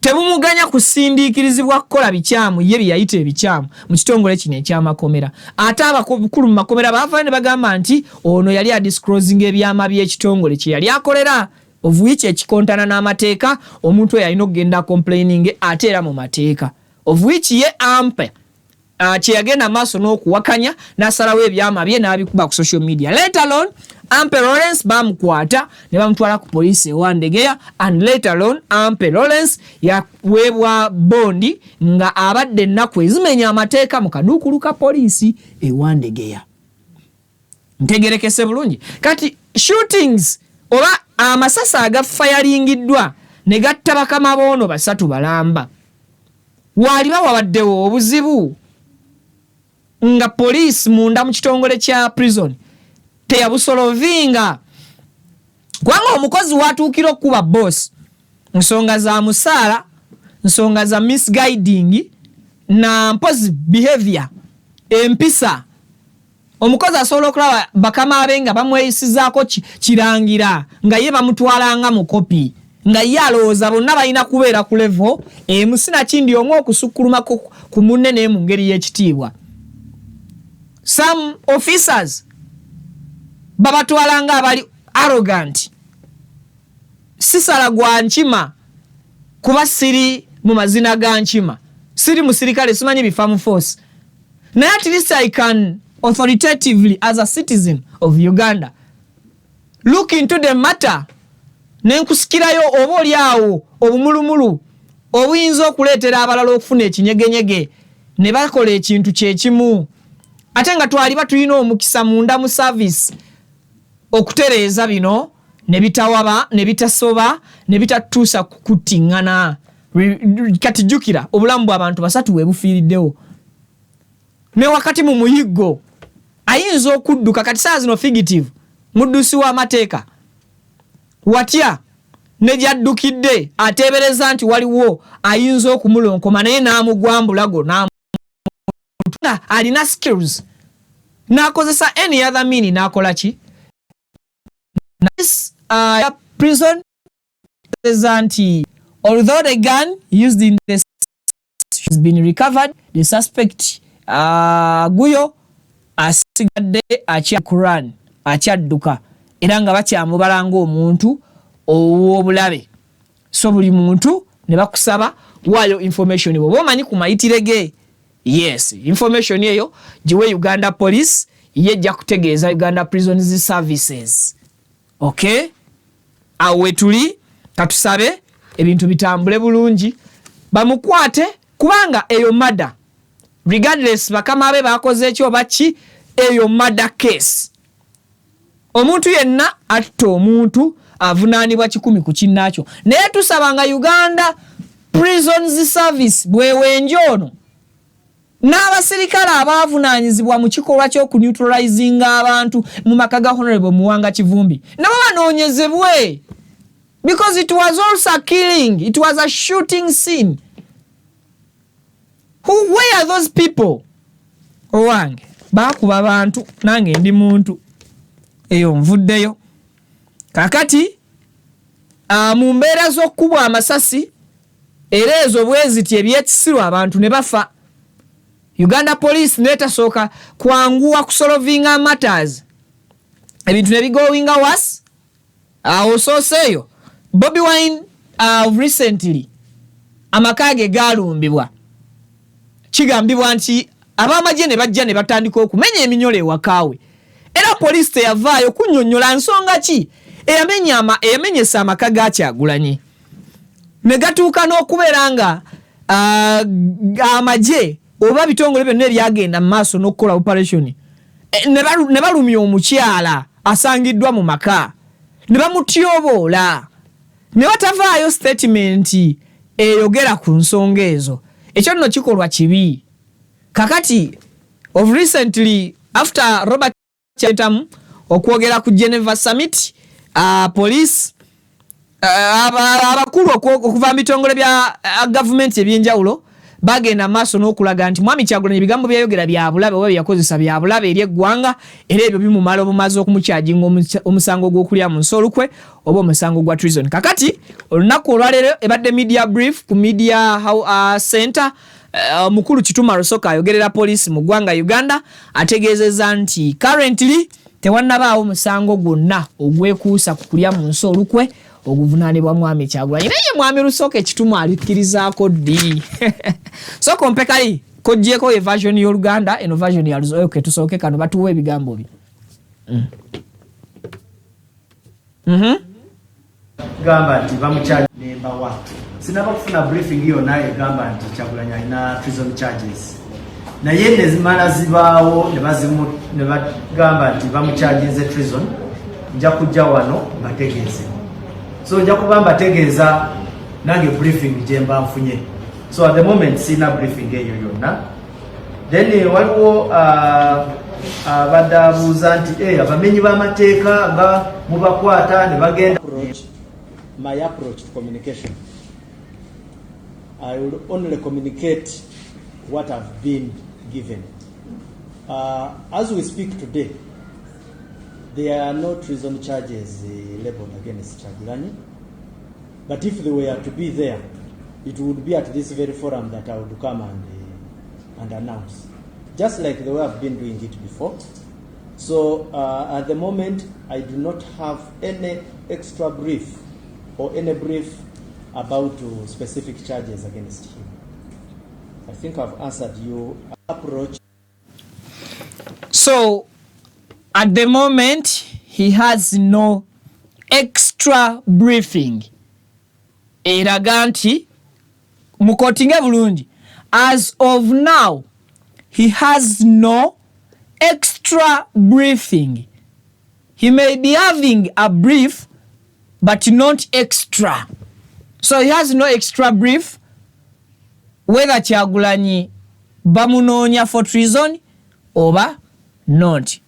tebumuganya kusindiikirizibwa kukola bikyamu ye bye yayita ebikyamu mu kitongole kino ekyamakomera. Ate abakulu mu makomera baavayo ne bagamba nti ono yali adisclosing ebyama by'ekitongole kye yali akolera. of which ekikontana n'amateeka. Omuntu oyo alina okugenda complaining ate era mu mateeka, of which ye ampe kyeyagenda maaso n'okuwakanya, n'asalawo ebyama bye n'abikuba ku social media. Later on, Ampe Lawrence bamukwata ne bamutwala ku poliisi ewandegeya, and later on Ampe Lawrence yaweebwa bondi nga abadde ennaku ezimenya amateeka mu kaduukulu ka poliisi ewandegeya. Ntegerekese bulungi? Kati shootings oba amasasi agafayalingiddwa ne gatta bakama boono basatu balamba, waaliba wabaddewo obuzibu nga poliisi munda mu kitongole kya prison teyabusolovinga, kubanga omukozi watuukira okukuba boss nsonga za musaala, nsonga za misguiding na mpozi behavior, empisa. Omukozi asobola okulaba bakama be nga bamweyisizaako kirangira nga ye bamutwalanga mukopi, nga ye alowooza bonna balina kubeera ku level emu, sinakindi omu okusukkulumako ku munne, naye mu ngeri y'ekitiibwa. Some officers babatwala nga abali arrogant. Sisala gwa nkima kuba siri mu mazina ga nkima, siri musirikale, simanyi bifa mu force, naye at least I can authoritatively, as a citizen of Uganda, look into the matter nenkusikirayo oba oli awo obumulumulu obuyinza okuleetera abalala okufuna ekinyegenyege ne bakola ekintu kyekimu, ate nga twaliba tulina omukisa munda mu service okutereeza bino ne bitawaba, ne bitasoba, ne bitatuusa kukuttiŋŋana. Kati jjukira obulamu bw'abantu basatu bwe bufiiriddewo, ne wakati mu muyiggo ayinza okudduka. Kati saa zino fugitive, muddusi w'amateeka, watya ne gyaddukidde ateebereza nti waliwo ayinza okumulonkoma, naye n'amugwambulago nga alina skills n'akozesa any other mean n'akola ki. Prison nti although the gun used in the has been recovered, the suspect Guyo asigadde akya Quran, akyadduka, era nga bakyamubala ng'omuntu ow'obulabe. So buli muntu ne bakusaba waayo information bw'oba omanyi ku mayitire ge. Yes, information eyo giwe Uganda Police, ye ejja kutegeeza Uganda Prisons Services. Okay, awo wetuli. Katusabe ebintu bitambule bulungi, bamukwate, kubanga eyo murder regardless bakama be bakoze ekyo oba ki. Eyo murder case. Omuntu yenna atta omuntu avunaanibwa 100 ku kinnaakyo, naye tusaba nga Uganda Prisons Service bwewenje ono n'abasirikale abaavunaanyizibwa mu kikolwa ky'okuneutralizinga abantu mu maka ga Honorable Muwanga Kivumbi nabo banoonyezebwe, because it was also a killing, it was a shooting scene. Who were those people? Owange, baakuba bantu, nange ndi muntu, eyo nvuddeyo. Kakati mu mbeera z'okukubwa amasasi era ezo bwe ziti ebyekisiru, abantu ne bafa, Uganda Police netasooka kwanguwa kusolovinga matters, ebintu ne bigowinga worse. Awo osooseeyo Bobi Wine, recently amaka ge galumbibwa. Kigambibwa nti ab'amagye ne bajja ne batandika okumenya eminyolo ewakaawe, era poliisi teyavaayo kunnyonnyola nsonga ki eyamenyesa amaka ga Kyagulanyi, ne gatuuka n'okubeera nga amagye oba bitongole byonna ebyagenda mu maaso n'okukola operation, ne balumya omukyala asangiddwa mu maka ne bamutyoboola, ne batavaayo statement eyogera ku nsonga ezo. Ekyo nno kikolwa kibi. Kakati of recently, after Robert Ssentamu okwogera ku Geneva Summit, police, abakulu okuva mu bitongole bya gavumenti ebyenjawulo bagenda maaso n'okulaga nti Mwami Kyagulanyi ebigambo byayogera byabulabe oba byeyakozesa byabulabe eri eggwanga, era ebyo bimumala obumaze okumukyajinga omusango gw'okulya mu nsi olukwe oba omusango gwa treason. Kakati olunaku olwaleero ebadde media brief ku media center. Omukulu Kituma Rusoke ayogerera poliisi mu ggwanga Uganda ategeezezza nti currently tewannabaawo musango gwonna ogwekuusa ku kulya mu nsi olukwe. Oguvunaanibwa Mwami Kyagulanyi. Naye Mwami Lusooka ekitumu alikkirizaako ddi? Sooka ompe kali koggyeko ye version y'Oluganda, eno version ya Luzungu. Okay, tusooke kano batuwe ebigambo bye. Gamba nti bamucharge nembawa sinaba kufuna briefing yonna egamba nti Kyagulanyi alina treason charges, naye nezimala zibaawo ne bagamba nti bamucharginze treason. Nja kujja wano mbategeeze, so nja kuba mbategeeza nange briefing gye mba nfunye. So at the moment sina briefing eyo yonna. Then waliwo abadde abuuza nti abamenyi b'amateeka nga mubakwata ne bagenda. My approach to communication, I will only communicate what I've been given. As we speak today, there are no treason charges labeled against Kyagulanyi. But if they were to be there, it would be at this very forum that I would come and announce, just like the way I've been doing it before. So at the moment, I do not have any extra brief or any brief about specific charges against him. I think I've answered you. Approach. So at the moment he has no extra briefing eraga nti muquotinge bulungi. As of now he has no extra briefing. He may be having a brief but not extra. So he has no extra brief whether Kyagulanyi bamunoonya for treason oba not.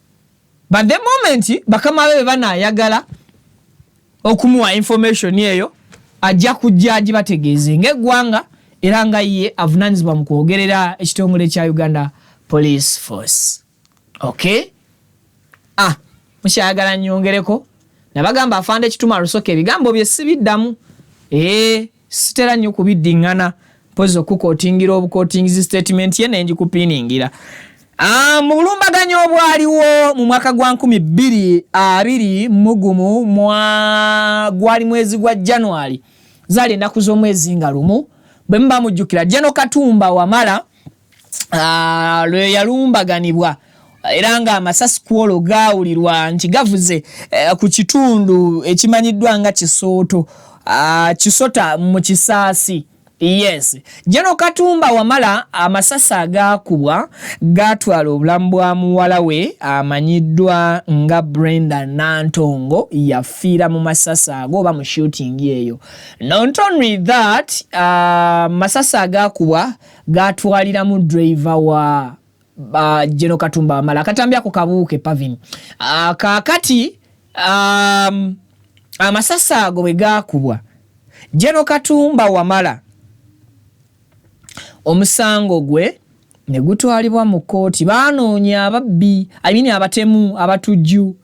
But the moment bakama be banaayagala okumuwa information eyo, ajja kujja agibategeeze ng'eggwanga era nga ye avunaanyizibwa mu kwogerera ekitongole kya Uganda Police Force. Okay, ah, mukyayagala nnyongereko? Nabagamba afande Ekituma Lusoka ebigambo bye sibiddamu. Ee, sitera nnyo kubiddiŋŋana, mpozi okuquotingira obuquotingizi statement ye nengikupiningira. Ah, mu bulumbaganyi obwaliwo mu mwaka gwa 2021, gwali mwezi gwa January, zaali ennaku z'omwezi nga 1, bwe muba mujjukira, General Katumba Wamala lwe yalumbaganibwa era ng'amasasi kwolwo gaawulirwa nti gavuze ku kitundu ekimanyiddwa nga Kisooto, Kisota mu Kisaasi. Yes, General Katumba Wamala amasasi agaakubwa gaatwala obulamu bwa muwala we amanyiddwa nga Brenda Nantongo. Yafiira mu masasi ago oba mu shooting eyo. Not only that, masasi agaakubwa gaatwaliramu driver wa General Katumba Wamala. Akatambi ako kabuuke Pavin. Kaakati amasasi ago bwe gaakubwa General Katumba Wamala, omusango gwe ne gutwalibwa mu kkooti. Baanoonya ababbi, I mean abatemu, abatujju.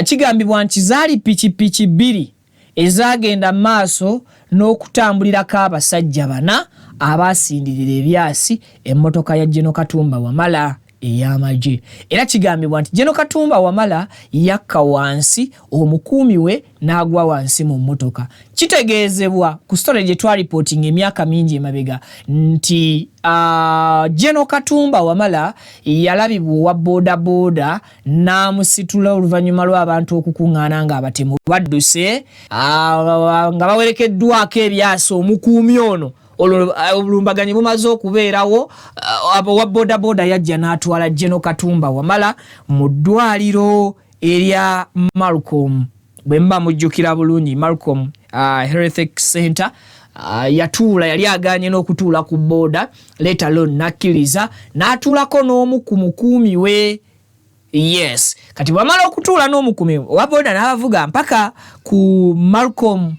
Kigambibwa nti zaali pikipiki bbiri ezagenda mu maaso n'okutambulirako abasajja bana abaasindirira ebyasi emmotoka ya General Katumba Wamala ey'amagye. Era kigambibwa nti General Katumba Wamala yakka wansi, omukuumi we n'agwa wansi mu mmotoka. Kitegeezebwa ku story gye twareportinga emyaka mingi emabega nti General Katumba Wamala yalabibwa owa boodabooda n'amusitula oluvannyuma lw'abantu okukuŋŋaana ng'abatemu badduse, nga bawerekeddwako ebyasi omukuumi ono. Olwo obulumbaganyi bumaze okubeerawo, owa boodabooda yajja n'atwala General Katumba Wamala mu ddwaliro erya Malcolm, bwe muba mujjukira bulungi, Malcolm Health Center. Yatuula, yali aganye n'okutuula ku booda, let alone nakkiriza n'atuulako n'omu ku mukuumi we. Yes, kati bwamala okutuula n'omukuumi owa booda n'abavuga mpaka ku Malcolm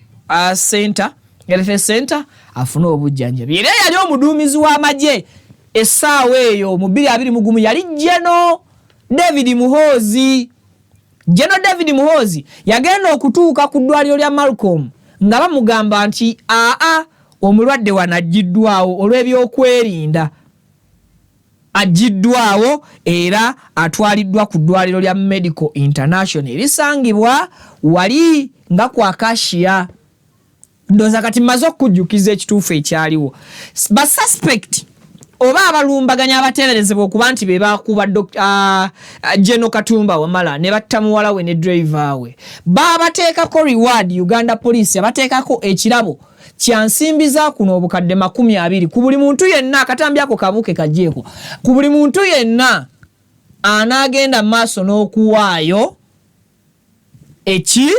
Center, Health Center, afune obujjanjabi. Era yali omuduumizi w'amagye essaawa eyo mu 2021 yali General David Muhoozi. General David Muhoozi yagenda okutuuka ku ddwaliro lya Malcolm nga bamugamba nti aa, omulwadde wano aggiddwawo olw'ebyokwerinda, aggiddwawo era atwaliddwa ku ddwaliro lya Medical International erisangibwa wali nga ku Akashia. Ndowooza kati mmaze okukujjukiza ekituufu ekyaliwo. Ba suspect oba abalumbaganya abateeberezebwa okuba nti be baakuba General Katumba Wamala ne batta muwala we ne driver we, baabateekako reward. Uganda Police yabateekako ekirabo kya nsimbi za kuno obukadde 20 ku buli muntu yenna, akatambi ako kabuuke kagyeko, ku buli muntu yenna anaagenda mu maaso n'okuwaayo eki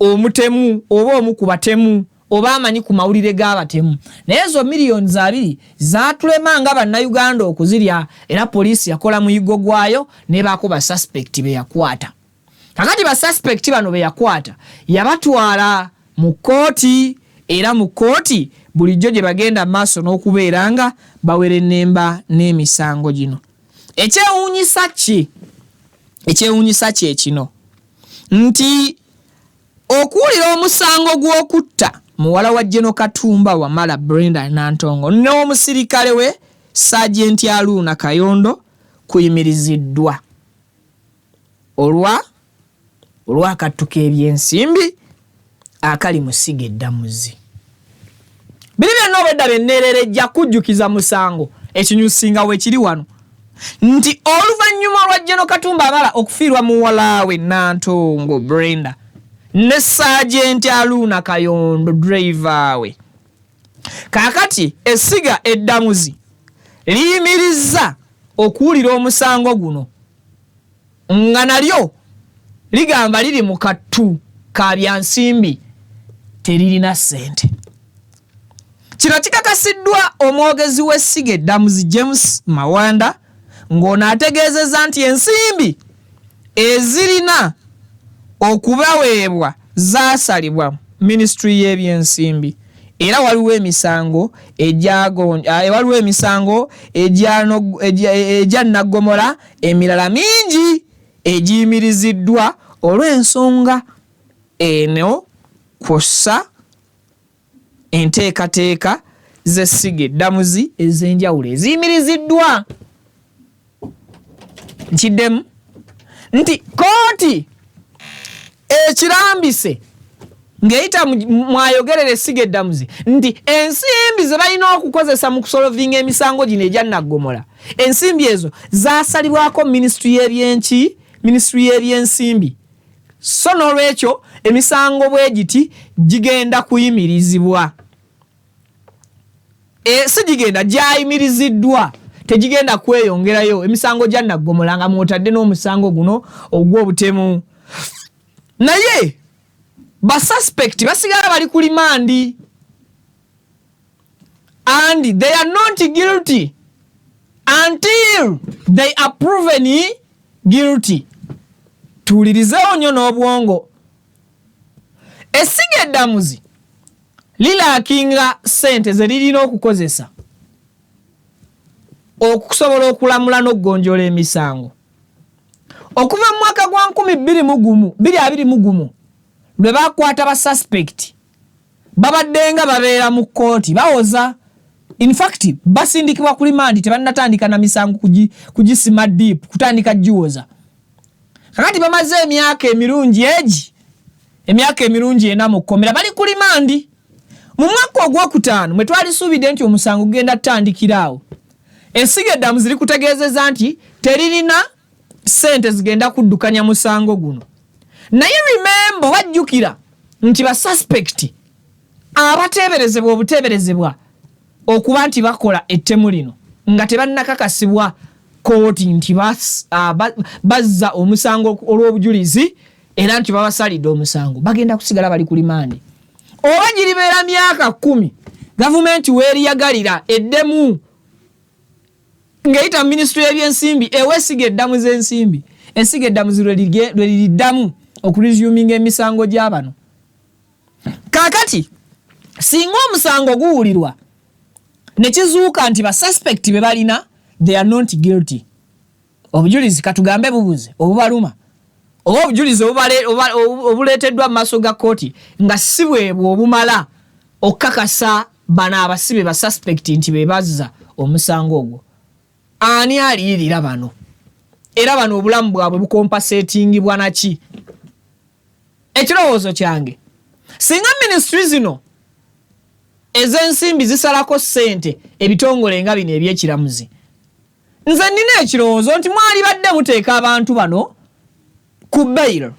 omutemu oba omu ku batemu oba amanyi ku mawulire g'abatemu. Naye ezo miliyoni 20 zaatulema nga Bannayuganda okuzirya, era poliisi yakola muyigo gwayo nebaako ba suspect be yakwata. Kakati ba suspect bano be yakwata yabatwala mu kkooti, era mu kkooti bulijjo gye bagenda maaso n'okubeera nga bawerennemba n'emisango gino. Ekyewuunyisa ki? Ekyewuunyisa kye kino nti okuwulira omusango gw'okutta muwala wa General Katumba Wamala, Brenda Nantongo, n'omusirikale we Sergeant Aluuna Kayondo kuyimiriziddwa olwakattu k'ebyensimbi akali mu ssiga eddamuzi. Biri byonna obwedda byenneererejja kujjukiza musango ekinyusinga weekiri wano nti oluvannyuma lwa General Katumba Wamala okufiirwa muwala we Nantongo Brenda ne Sergeant Aluuna Kayondo driver we, kaakati essiga eddamuzi liyimirizza okuwulira omusango guno nga nalyo ligamba liri mu kattu ka byansimbi, teririna ssente. Kino kikakasiddwa omwogezi w'essiga eddamuzi James Mawanda, ng'ono ategeezezza nti ensimbi ezirina okubaweebwa zaasalibwa minisitule y'ebyensimbi, era waliwo emisango egya naggomola emirala mingi egiyimiriziddwa olw'ensonga eno, kwossa enteekateeka z'essiga eddamuzi ez'enjawulo eziyimiriziddwa. Nkiddemu nti kooti ekirambise ng'eyita mwayogerera essiga eddamuzi nti ensimbi ze balina okukozesa mu kusolovinga emisango gino egya naggomola, ensimbi ezo zasalibwako minisitule y'ebyenki, minisitule y'ebyensimbi, so n'olwekyo emisango bwe giti gigenda kuyimirizibwa. Si gigenda, gyayimiriziddwa, tegigenda kweyongerayo emisango gya naggomola nga mwotadde n'omusango guno ogw'obutemu. Naye ba suspect basigala bali ku remand and they are not guilty until they are proven guilty. Tuwulirizeewo nnyo n'obwongo. Essiga eddamuzi lilackinga ssente ze lirina okukozesa okusobola okulamula n'okugonjoola emisango. Okuva mu mwaka gwa 2021, 2021 lwe bakwata ba suspect, babadde nga babeera mu kkooti bawoza. In fact, basindikibwa ku remand, tebannatandika na misango kugisima deep, kutandika giwoza. Kakati bamaze emyaka emirungi egi, emyaka emirungi ena mu kkomera, bali ku remand. Mu mwaka ogwokutaano mwe twalisuubidde nti omusango gugenda tutandikira awo, essiga eddamuzi likutegeezezza nti teririna ssente zigenda kuddukanya musango guno. Naye remember, wajjukira nti ba suspect abateeberezebwa obuteeberezebwa okuba nti bakola ettemu lino nga tebannakakasibwa kooti nti bazza omusango olw'obujulizi era nti babasalidde omusango, bagenda kusigala bali ku remand. Oba giribeera myaka 10, gavumenti weeriyagalira eddemu ng'eyita minisitule y'ebyensimbi ewa essiga eddamuzi ensimbi, essiga eddamuzi lwe liriddamu okuresuminga emisango gya bano. Kaakati singa omusango guwulirwa ne kizuuka nti ba suspect be balina, they are not guilty, obujulizi katugambe bubuze obubaluma oba obujulizi obuleeteddwa mu maaso ga kkooti nga si bwebwo obumala okukakasa bano abasibe ba suspect nti be bazza omusango ogwo, ani aliyirira bano? Era bano obulamu bwabwe bucompensatingibwa naki? Ekirowoozo kyange Singa minisitule zino ez'ensimbi zisalako ssente ebitongole nga bino ebyekiramuzi, nze nnina ekirowoozo nti mwalibadde muteeka abantu bano ku bail,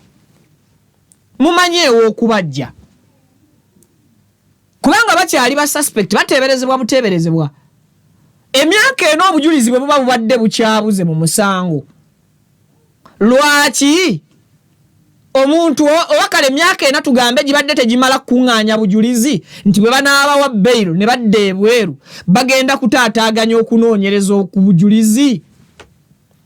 mumanyeewo okubajja, kubanga bakyali ba suspect, bateeberezebwa buteeberezebwa. Emyaka eno obujulizi bwe buba bubadde bukyabuze mu musango, lwaki omuntu oba kale emyaka ena tugambe gibadde tegimala kukuŋŋaanya bujulizi nti bwe banaabawa bail ne badda ebweru bagenda kutaataaganya okunoonyereza ku bujulizi?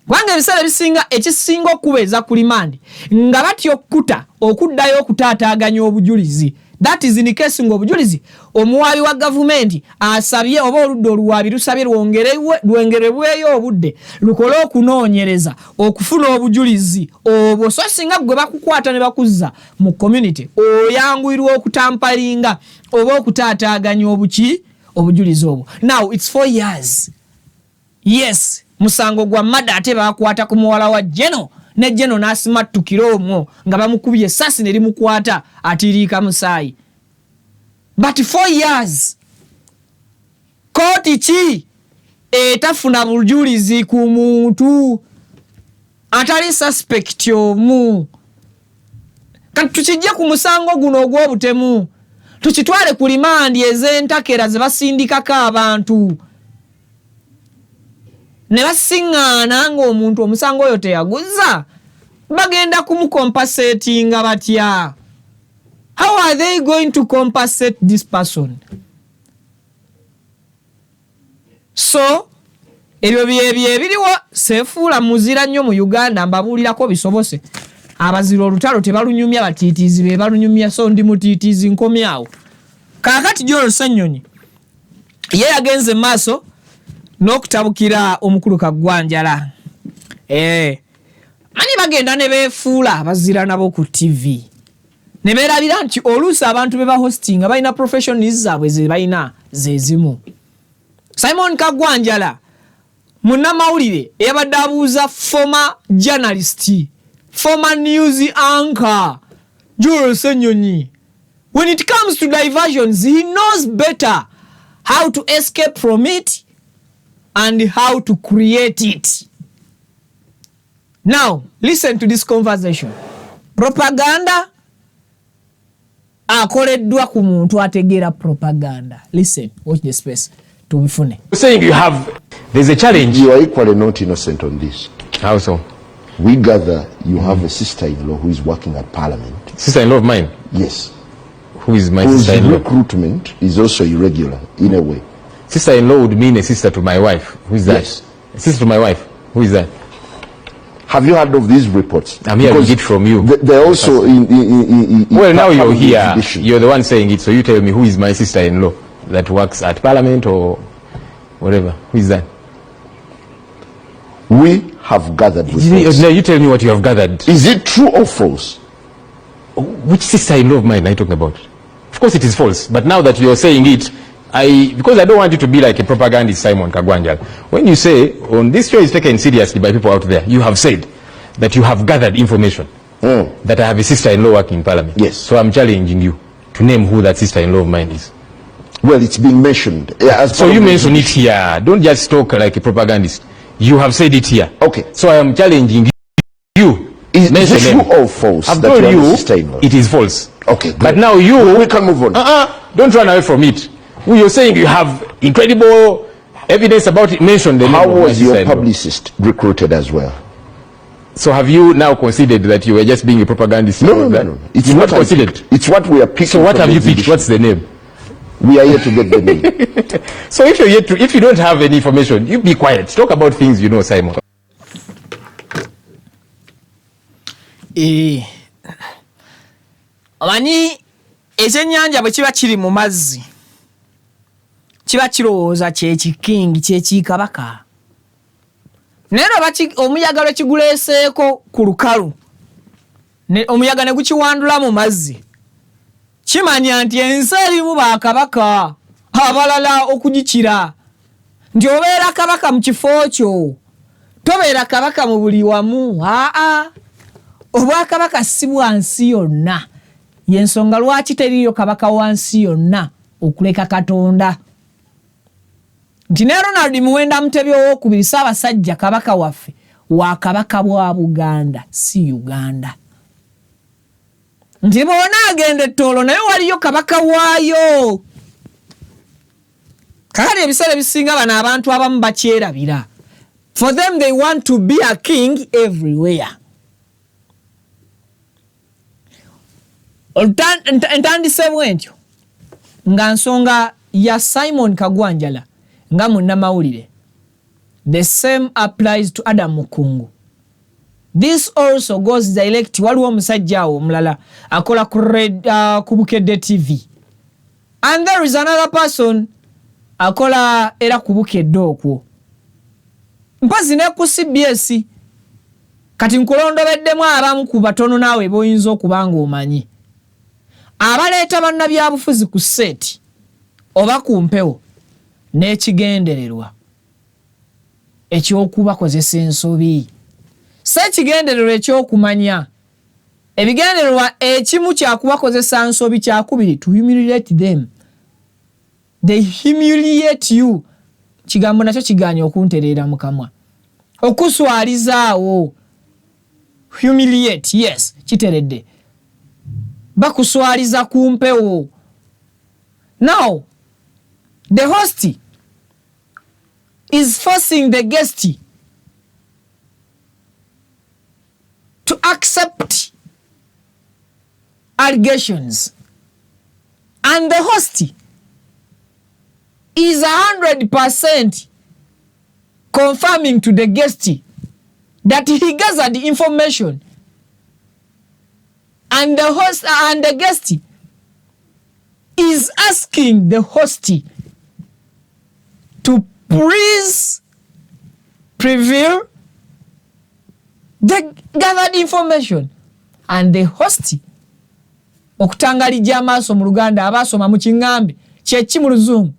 Kubanga ebiseera ebisinga ekisinga okubeeza ku limandi nga batya okukuta okuddayo okutaataaganya obujulizi. That is in case ng'obujulizi omuwaabi wa gavumenti asabye oba oludda oluwaabi lusabye lwongerebweyo obudde lukole okunoonyereza okufuna obujulizi obwo. So singa gwe bakukwata ne bakuzza mu community, oyanguyirwa okutampalinga oba okutaataaganya obuki obujulizi obwo. Now it's 4 years. Yes, musango gwa murder, ate bakwata ku muwala wa Jeno ne Jeno n'asimattukira omwo nga bamukubye essasi ne limukwata atiriika musaayi. But 4 years, kooti ki etafuna bujulizi ku muntu atali suspect omu? Kati tukijje ku musango guno ogw'obutemu, tukitwale ku limandi ez'entakera ze basindikako abantu ne basiŋŋaana ng'omuntu omusango oyo teyaguzza, bagenda kumucompensatinga batya? How are they going to compensate this person? So ebyo byebyo ebiriwo. Seefuula muzira nnyo mu Uganda, mbabuulirako bisobose. Abazira olutalo tebalunyumya, batiitiizi be balunyumya, so ndi mutiitiizi, nkomyawo. Kaakati Joel Ssenyonyi ye yagenze maaso n'okutabukira omukulu Kaggwanjala. Manyi bagenda ne beefuula abazira nabo ku TV ne beerabira nti oluusi abantu be bahostinga balina professions zaabwe ze balina zezimu. Simon Kaggwanjala munnamawulire eyabadde abuuza former journalist, former news anchor Joel Ssenyonyi. When it comes to diversions, he knows better how to escape from it and how to create it. Now listen to this conversation. Propaganda akoleddwa ku muntu ategeera propaganda. Listen, watch the space, tubifune. Saying you have, there's a challenge. You are equally not innocent on this. How so? We gather you have a sister-in-law who is working at Parliament. Sister-in-law of mine? Yes. Who is my Whose sister-in-law? recruitment is also irregular in a way. Sister-in-law would mean a sister to my wife. Who is that? Yes. A sister to my wife. Who is that? Have you heard of these reports? I'm hearing Because it from you. They're also in Well, now part you're of the here. exhibition. You're the one saying it, so you tell me who is my sister-in-law that works at Parliament or whatever. Who is that? We have gathered reports. No, you tell me what you have gathered. Is it true or false? Which sister-in-law of mine are you talking about? Of course it is false, but now that you're saying it, because I don't want you to be like a propagandist, Simon Kagwanjala. When you say, on this show is taken seriously by people out there, you have said that you have gathered information that I have a sister-in-law working in Parliament. Yes. So I'm challenging you to name who that sister-in-law of mine is. Well, it's being mentioned. Yeah, as So part you of the mention it here. Don't just talk like a propagandist. You have said it here. Okay. So I am challenging you. Is Mention it true them. or false I've that told you have a you sister-in-law? it is false. Okay, But great. now you... We can move on. Don't run away from it. You're saying you have incredible evidence about it. Mention the name How of my was your sister-in-law. publicist recruited as well? So have you now considered that you were just being a propagandist? No, about no, no, that? no. It's You've what not I considered. picked. It's what we are picking. So what from have the you picked? exhibition. What's the name? We are here to get the name. So if you're yet to, if you don't have any information, you be quiet. Talk about things you know, Simon. Omanyi ekyennyanja bwe kiba kiri mu mazzi kiba kirowooza kyekikingi kyekikabaka, naye omuyaga lwe kiguleeseeko ku lukalu, omuyaga ne gukiwandula mu mazzi, kimanya nti ensi erimu bakabaka abalala okugikira, nti obeera kabaka mu kifo kyo, tobeera kabaka mu buli wamu. Aa, obwakabaka si bwa nsi yonna. Yensonga lwaki teriiyo kabaka wa nsi yonna okuleka Katonda. Nti ne Ronald Muwenda Mutebi owokubiri Ssaabasajja Kabaka waffe wa Kabaka bwa Buganda si Uganda. Nti bw'onaagenda e Tooro nayo waliyo Kabaka waayo. Kakati ebiseera ebisinga bano abantu abamu bakyerabira. For them they want to be a king everywhere. Ntandise bwentyo nga nsonga ya Simon Kagwanjala nga munnamawulire. The same applies to Adam Mukungu. This also goes direct. Waliwo omusajja awo omulala akola ku Red, ku Bukedde TV. And there is another person akola era ku Bukedde okwo. Mpozi ne ku CBS. Kati nkulondobeddemu abamu ku batono naawe b'oyinza okuba ng'omanyi. Abaleeta bannabyabufuzi ku seeti oba ku mpewo n'ekigendererwa eky'okubakozesa ensobi. Si ekigendererwa eky'okumanya. Ebigendererwa ekimu kya kubakozesa nsobi, kyakubiri to humiliate them. They humiliate you. Kigambo nakyo kigaanye okuntereera mu kamwa. Okuswalizaawo. Humiliate, yes, kiteredde. Bakuswaliza ku mpewo. Now, the host is forcing the guest to accept allegations. And the host is 100% confirming to the guest that he gathered information, and the host and the guest is asking the host to please prevail the gathered information, and the host okutangalijja amaaso mu Luganda abaasoma mu kiŋŋambe kyeki mu Luzungu,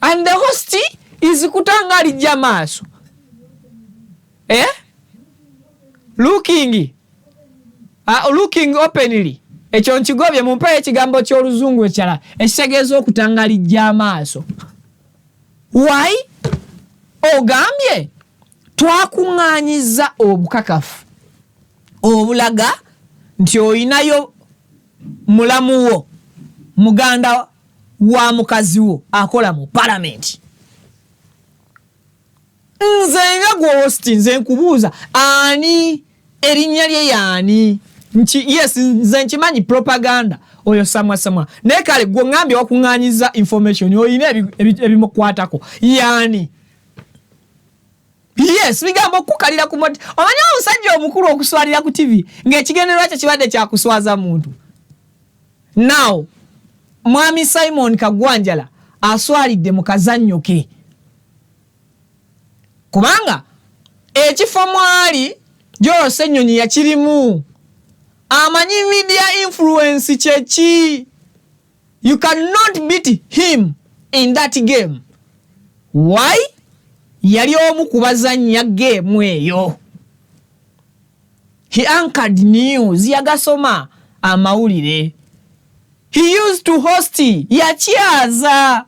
and the host is kutangalijja amaaso looking looking openly. Ekyo nkigobye mumpeeyo ekigambo ky'Oluzungu ekirala ekitegeeza okutangalijja amaaso. Why? Ogambye twakuŋŋaanyizza obukakafu obulaga nti olinayo mulamu wo muganda wa mukazi wo akola mu palamenti. Nze nga gwe host nze nkubuuza ani erinnya lye yaani? Yes, nze nkimanyi propaganda oyo samwa samwa, naye kale gwe ŋŋambye wakuŋŋaanyiza information olina ebimukwatako yaani? Yes, bigambo okukalira ku moti. Omanyi omusajja omukulu okuswalira ku TV ng'ekigendererwa kye kibadde kyakuswaza muntu. Now, Mwami Simon Kagwanjala aswalidde mu kazannyo ke. Kubanga ekifo mwali Joel Ssenyonyi yakirimu. Amanyi media influence kyeki. You cannot beat him in that game. Why? Yali omu ku bazannya geemu eyo. He anchored news, yagasoma amawulire. He used to host, yakyaza.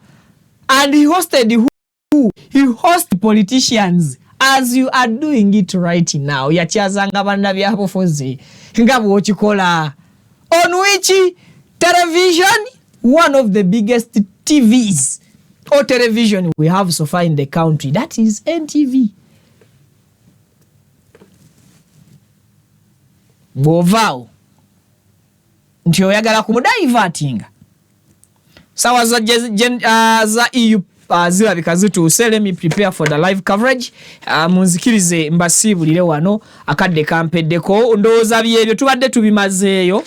And he hosted who? He host politicians as you are doing it right now. Yakyazanga bannabyabufuzi nga bw'okikola. On which television? One of the biggest TVs or television we have so far in the country. That is NTV. Bw'ovaawo nti oyagala kumudivertinga. Sawa za EU zirabika zituuse. Let me prepare for the live coverage. Munzikirize mbasiibulire wano akadde kampeddeko. Ndowooza byebyo tubadde tubimazeeyo.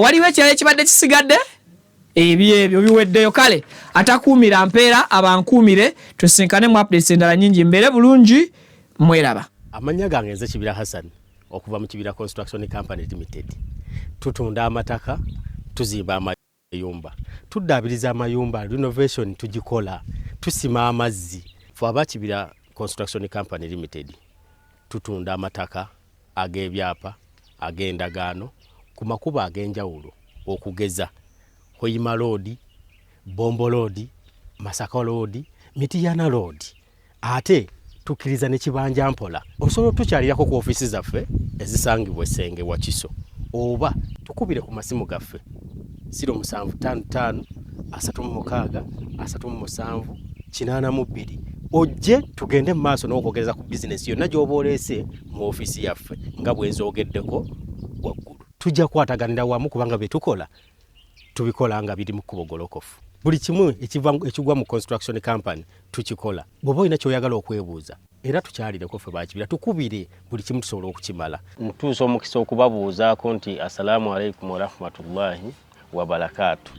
Waliwo ekirala ekibadde kisigadde? Ebyebyo biweddeyo. Kale atakuumira mpeera abankuumire, tusinkane mu updates endala nnyingi. Mbeere bulungi, mweraba. Amannya gange nze Kibira Hassan okuva mu Kibira Construction Company Limited. Tutunda amataka, tuzimba amayumba, tuddaabiriza amayumba, renovation tugikola, tusima amazzi. Ffe aba Kibira Construction Company Limited tutunda amataka ag'ebyapa, ag'endagaano ku makubo ag'enjawulo. Okugeza Hoima Road, Bombo Road, Masaka Road, Mitiyana Road. Ate tukkiriza ne kibanja mpola. Osobola otukyalirako ku ofiisi zaffe ezisangibwa e Ssenge Wakiso oba tukubire ku masimu gaffe 0755 36 37 82 ojje tugende mu maaso n'okwogereza ku bizinesi yonna gy'oba oleese mu ofiisi yaffe nga bwe nzoogeddeko waggulu. Tujja kukwataganira wamu kubanga bye tukola tubikola nga biri mu kkubo golokofu. Buli kimu ekigwa mu construction company tukikola. Bw'oba olina ky'oyagala okwebuuza era tukyalireko ffe bakibira tukubire buli kimu tusobola okukimala. Ntuusa omukisa okubabuuzaako nti Assalaamu alaikum warahmatullahi wabarakaatu.